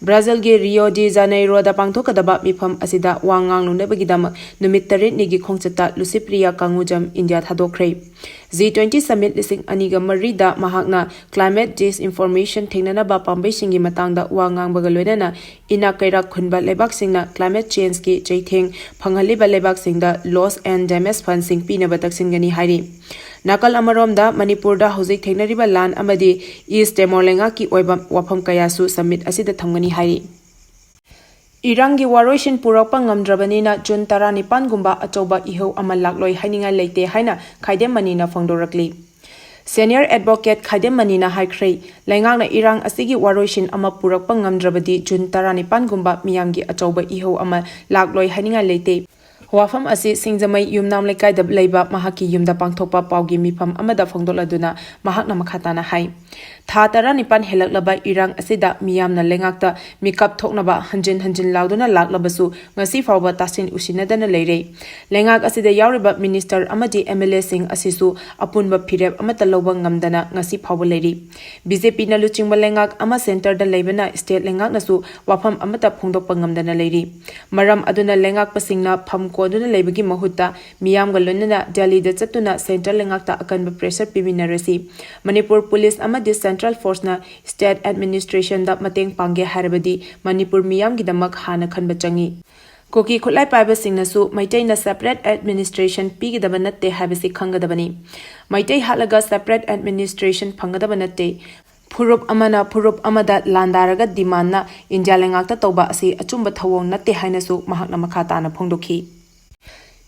ꯕ꯭ꯔꯥꯖꯤꯜꯒꯤ Rio de Janeiro ꯗ ꯄꯥꯡꯊꯣꯛꯀꯗꯕ ꯃꯤꯐꯝ ꯑꯁꯤꯗ ꯋꯥ ꯉꯥꯡꯂꯨꯅꯕꯒꯤꯗꯃꯛ ꯅꯨꯃꯤꯠ ꯇꯔꯦꯠꯅꯤꯒꯤ ꯈꯣꯡꯆꯠꯇ ꯂꯨꯁꯤꯄ꯭ꯔꯤꯌꯥ ꯀꯥꯡꯒꯨꯖꯝ ꯏꯟꯗꯤꯌꯥ ꯊꯥꯗꯣꯛꯈ꯭ꯔꯦ꯫ G twenty Summit ꯂꯤꯁꯤꯡ ꯑꯅꯤꯒ ꯃꯔꯤꯗ ꯃꯍꯥꯛꯅ climate disinformation ꯊꯦꯡꯅꯅꯕ ꯄꯥꯝꯕꯩꯁꯤꯡꯒꯤ ꯃꯇꯥꯡꯗ ꯋꯥ ꯉꯥꯡꯕꯒ ꯂꯣꯏꯅꯅ ꯏꯅꯥꯛ ꯀꯩꯔꯥꯛ ꯈꯨꯟꯕ ꯂꯩꯕꯥꯛꯁꯤꯡꯅ climate change ꯀꯤ ꯆꯩꯊꯦꯡ ꯐꯪꯍꯜꯂꯤꯕ ꯂꯩꯕꯥꯛꯁꯤꯡꯗ loss and damage fund ꯁꯤꯡ ꯄꯤꯅꯕ ꯇꯛꯁꯤꯟꯒꯅꯤ ꯍꯥꯏꯔꯤ꯫ ꯅꯥꯀꯜ ꯑꯃꯔꯣꯝꯗ ꯃꯅꯤꯄꯨꯔꯗ ꯍꯧꯖꯤꯛ ꯊꯦꯡꯅꯔꯤꯕ ꯂꯥꯟ ꯑꯃꯗꯤ East Timor ꯂꯩꯉꯥꯛꯀꯤ ꯑꯣꯏꯕ ꯋꯥꯐꯝ ꯀꯌꯥꯁꯨ summit ꯑꯁꯤꯗ ꯊꯝꯒꯅꯤ ꯍꯥꯏꯔꯤ꯫ ꯏꯔꯥꯡꯒꯤ ꯋꯥꯔꯣꯏꯁꯤꯟ ꯄꯨꯔꯛꯄ ꯉꯝꯗ꯭ꯔꯕꯅꯤꯅ ꯖꯨꯟ ꯇꯔꯥꯅꯤꯄꯥꯟꯒꯨꯝꯕ ꯑꯆꯧꯕ ꯏꯍꯧ ꯑꯃ ꯂꯥꯛꯂꯣꯏ ꯍꯥꯏꯅꯤꯡꯉꯥꯏ ꯂꯩꯇꯦ ꯍꯥꯏꯅ ꯈꯥꯏꯗꯦꯝ ꯃꯅꯤꯅ ꯐꯣꯡꯗꯣꯔꯛꯂꯤ꯫ Senior advocate ꯈꯥꯏꯗꯦꯝ ꯃꯅꯤꯅ ꯍꯥꯏꯈ꯭ꯔꯦ, ꯂꯩꯉꯥꯛꯅ ꯏꯔꯥꯡ ꯑꯁꯤꯒꯤ ꯋꯥꯔꯣꯏꯁꯤꯟ ꯑꯃ ꯄꯨꯔꯛꯄ ꯉꯝꯗ꯭ꯔꯕꯗꯤ ꯖꯨꯟ ꯇꯔꯥꯅꯤꯄꯥꯟꯒꯨꯝꯕ ꯃꯤꯌꯥꯝꯒꯤ ꯑꯆꯧꯕ ꯏꯍꯧ ꯑꯃ ꯂꯥꯛꯂꯣꯏ ꯍꯥꯏꯅꯤꯡꯉꯥꯏ ꯂꯩꯇꯦ꯫ ꯋꯥꯐꯝ ꯑꯁꯤ ꯁꯤꯡꯖꯃꯩ ꯌꯨꯝꯅꯥꯝ ꯂꯩꯀꯥꯏꯗ ꯂꯩꯕ ꯃꯍꯥꯛꯀꯤ ꯌꯨꯝꯗ ꯄꯥꯡꯊꯣꯛꯄ ꯄꯥꯎꯒꯤ ꯃꯤꯐꯝ ꯑꯃꯗ ꯐꯣꯡꯗꯣꯛꯂꯗꯨꯅ ꯃꯍꯥꯛꯅ ꯃꯈꯥ ꯇꯥꯅ ꯍꯥꯏ, ꯊꯥ ꯇꯔꯥꯅꯤꯄꯥꯟ ꯍꯦꯜꯂꯛꯂꯕ ꯏꯔꯥꯡ ꯑꯁꯤꯗ ꯃꯤꯌꯥꯝꯅ ꯂꯩꯉꯥꯛꯇ ꯃꯤꯀꯞ ꯊꯣꯛꯅꯕ ꯍꯟꯖꯤꯟ ꯍꯟꯖꯤꯟ ꯂꯥꯎꯗꯨꯅ ꯂꯥꯛꯂꯕꯁꯨ ꯉꯁꯤ ꯐꯥꯎꯕ ꯇꯥꯁꯤꯟ ꯎꯁꯤꯟꯅꯗꯅ ꯂꯩꯔꯦ꯫ ꯂꯩꯉꯥꯛ ꯑꯁꯤꯗ ꯌꯥꯎꯔꯤꯕ minister ꯑꯃꯗꯤ MLA ꯁꯤꯡ ꯑꯁꯤꯁꯨ ꯑꯄꯨꯟꯕ ꯐꯤꯔꯦꯞ ꯑꯃꯠꯇ ꯂꯧꯕ ꯉꯝꯗꯅ ꯉꯁꯤ ꯐꯥꯎꯕ ꯂꯩꯔꯤ꯫ BJP ꯅ ꯂꯨꯆꯤꯡꯕ ꯂꯩꯉꯥꯛ ꯑꯃ centre ꯗ ꯂꯩꯕꯅ state ꯂꯩꯉꯥꯛꯅꯁꯨ ꯋꯥꯐꯝ ꯑꯃꯠꯇ ꯐꯣꯡꯗꯣꯛꯄ ꯉꯝꯗꯅ ꯂꯩꯔꯤ꯫ ꯃꯔꯝ ꯑꯗꯨꯅ ꯂꯩꯉꯥꯛꯄꯁꯤꯡꯅ ꯐꯝ ꯀꯣꯟꯗꯨꯅ ꯂꯩꯕꯒꯤ ꯃꯍꯨꯠꯇ ꯃꯤꯌꯥꯝꯒ ꯂꯣꯏꯅꯅ ꯗꯦꯜꯂꯤꯗ ꯆꯠꯇꯨꯅ central ꯂꯩꯉꯥꯛꯇ ꯑꯀꯟꯕ pressure ꯄꯤꯃꯤꯟꯅꯔꯁꯤ꯫ ꯃꯅꯤꯄꯨꯔ police ꯑꯃꯗꯤ central force ꯅ state administration ꯗ ꯃꯇꯦꯡ ꯄꯥꯡꯒꯦ ꯍꯥꯏꯔꯕꯗꯤ ꯃꯅꯤꯄꯨꯔ ꯃꯤꯌꯥꯝꯒꯤꯗꯃꯛ ꯍꯥꯟꯅ ꯈꯟꯕ ꯆꯪꯏ꯫ ꯀꯨꯀꯤ ꯈꯨꯠꯂꯥꯏ ꯄꯥꯏꯕꯁꯤꯡꯅꯁꯨ ꯃꯩꯇꯩꯅ separate administration ꯄꯤꯒꯗꯕ ꯅꯠꯇꯦ ꯍꯥꯏꯕꯁꯤ ꯈꯪꯒꯗꯕꯅꯤ꯫ ꯃꯩꯇꯩ ꯍꯥꯠꯂꯒ separate administration ꯐꯪꯒꯗꯕ ꯅꯠꯇꯦ꯫ ꯐꯨꯔꯨꯞ ꯑꯃꯅ ꯐꯨꯔꯨꯞ ꯑꯃꯗ ꯂꯥꯟꯗꯥꯔꯒ demand ꯅ ꯏꯟꯗꯤꯌꯥ ꯂꯩꯉꯥꯛꯇ ꯇꯧꯕ ꯑꯁꯤ ꯑꯆꯨꯝꯕ ꯊꯧꯑꯣꯡ ꯅꯠꯇꯦ ꯍꯥꯏꯅꯁꯨ ꯃꯍꯥꯛꯅ ꯃꯈꯥ ꯇꯥꯅ ꯐꯣꯡꯗꯣꯛꯈꯤ꯫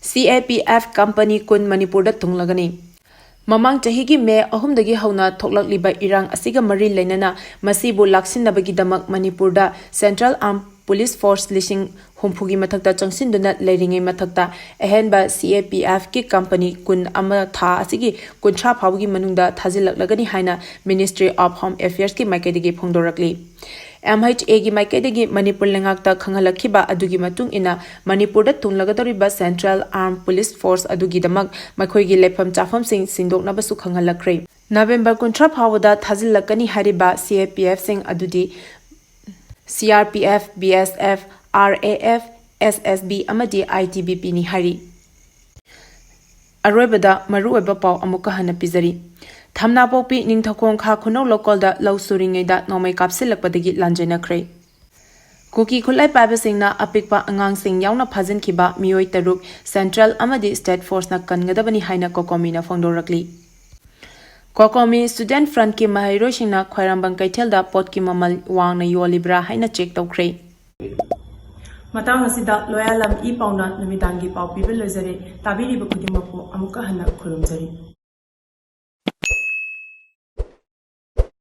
CAPF company ꯀꯨꯟ ꯃꯅꯤꯄꯨꯔꯗ ꯊꯨꯡꯂꯒꯅꯤ꯫ ꯃꯃꯥꯡ ꯆꯍꯤꯒꯤ ꯃꯦ ꯑꯍꯨꯝꯗꯒꯤ ꯍꯧꯅ ꯊꯣꯛꯂꯛꯂꯤꯕ ꯏꯔꯥꯡ ꯑꯁꯤꯒ ꯃꯔꯤ ꯂꯩꯅꯅ ꯃꯁꯤꯕꯨ ꯂꯥꯛꯁꯤꯟꯅꯕꯒꯤꯗꯃꯛ ꯃꯅꯤꯄꯨꯔꯗ Central Armed ꯄꯨꯂꯤꯁ ꯐꯣꯔꯁ ꯂꯤꯁꯤꯡ ꯍꯨꯝꯐꯨꯒꯤ ꯃꯊꯛꯇ ꯆꯪꯁꯤꯟꯗꯨꯅ ꯂꯩꯔꯤꯉꯩ ꯃꯊꯛꯇ ꯑꯍꯦꯟꯕ ꯁꯤ ꯑꯦ ꯄꯤ ꯑꯦꯐꯀꯤ ꯀꯝꯄꯅꯤ ꯀꯨꯟ ꯑꯃ ꯊꯥ ꯑꯁꯤꯒꯤ ꯀꯨꯟꯊ꯭ꯔꯥ ꯐꯥꯎꯕꯒꯤ ꯃꯅꯨꯡꯗ ꯊꯥꯖꯤꯜꯂꯛꯂꯒꯅꯤ ꯍꯥꯏꯅ Ministry of Home Affairsꯀꯤ ꯃꯥꯏꯀꯩꯗꯒꯤ ꯐꯣꯡꯗꯣꯔꯛꯂꯤ꯫ ꯑꯦꯝ ꯑꯩꯆ ꯑꯦꯒꯤ ꯃꯥꯏꯀꯩꯗꯒꯤ ꯃꯅꯤꯄꯨꯔ ꯂꯩꯉꯥꯛꯇ ꯈꯪꯍꯜꯂꯛꯈꯤꯕ ꯑꯗꯨꯒꯤ ꯃꯇꯨꯡ ꯏꯟꯅ ꯃꯅꯤꯄꯨꯔꯗ ꯊꯨꯡꯂꯒꯗꯧꯔꯤꯕ Central Armed Police Force ꯑꯗꯨꯒꯤꯗꯃꯛ ꯃꯈꯣꯏꯒꯤ ꯂꯩꯐꯝ ꯆꯥꯐꯝꯁꯤꯡ ꯁꯤꯟꯗꯣꯛꯅꯕꯁꯨ ꯈꯪꯍꯜꯂꯛꯈ꯭ꯔꯦ꯫ ꯅꯕꯦꯝꯕꯔ ꯀꯨꯟꯊ꯭ꯔꯥ ꯐꯥꯎꯕꯗ ꯊꯥꯖꯤꯜꯂꯛꯀꯅꯤ ꯍꯥꯏꯔꯤꯕ ꯁꯤ ꯑꯦ ꯄꯤ ꯑꯦꯐꯁꯤꯡ ꯑꯗꯨꯗꯤ ꯁꯤ R P F, B S F, R A F, S S B ꯑꯃꯗꯤ ꯑꯥꯏ ꯇꯤ ꯕꯤ ꯄꯤꯅꯤ ꯍꯥꯏꯔꯤ꯫ ꯑꯔꯣꯏꯕꯗ ꯃꯔꯨꯑꯣꯏꯕ ꯄꯥꯎ ꯑꯃꯨꯛꯀ ꯍꯟꯅ ꯄꯤꯖꯔꯤ꯫ ꯊꯝꯅꯥꯄꯣꯛꯄꯤ ꯅꯤꯡꯊꯧꯈꯣꯡ ꯈꯥ ꯈꯨꯅꯧ ꯂꯧꯀꯣꯜꯗ ꯂꯧ ꯁꯨꯔꯤꯉꯩꯗ ꯅꯣꯡꯃꯩ ꯀꯥꯞꯁꯤꯜꯂꯛꯄꯗꯒꯤ ꯂꯥꯟꯖꯦꯟꯅꯈ꯭ꯔꯦ꯫ ꯀꯨꯀꯤ ꯈꯨꯠꯂꯥꯏ ꯄꯥꯏꯕꯁꯤꯡꯅ ꯑꯄꯤꯛꯄ ꯑꯉꯥꯡꯁꯤꯡ ꯌꯥꯎꯅ ꯐꯥꯖꯤꯟꯈꯤꯕ ꯃꯤꯑꯣꯏ ꯇꯔꯨꯛ Central ꯑꯃꯗꯤ State Forceꯅ ꯀꯟꯒꯗꯕꯅꯤ ꯍꯥꯏꯅ COCOMIꯅ ꯐꯣꯡꯗꯣꯔꯛꯂꯤ꯫ COCOMI Student Frontꯀꯤ ꯃꯍꯩꯔꯣꯏꯁꯤꯡꯅ ꯈ꯭ꯋꯥꯏꯔꯝꯕꯟ ꯀꯩꯊꯦꯜꯗ ꯄꯣꯠꯀꯤ ꯃꯃꯜ ꯋꯥꯡꯅ ꯌꯣꯜꯂꯤꯕ꯭ꯔꯥ ꯍꯥꯏꯅ ꯆꯦꯛ ꯇꯧꯈ꯭ꯔꯦ꯫ ꯃꯇꯥꯡ ꯑꯁꯤꯗ ꯂꯣꯌꯥꯂꯝ ꯏ ꯄꯥꯎꯅ ꯅꯨꯃꯤꯗꯥꯡꯒꯤ ꯄꯥꯎ ꯄꯤꯕ ꯂꯣꯏꯖꯔꯦ꯫ ꯇꯥꯕꯤꯔꯤꯕ ꯈꯨꯗꯤꯡꯃꯛꯄꯨ ꯑꯃꯨꯛꯀ ꯍꯟꯅ ꯈꯨꯔꯨꯝꯖꯔꯤ꯫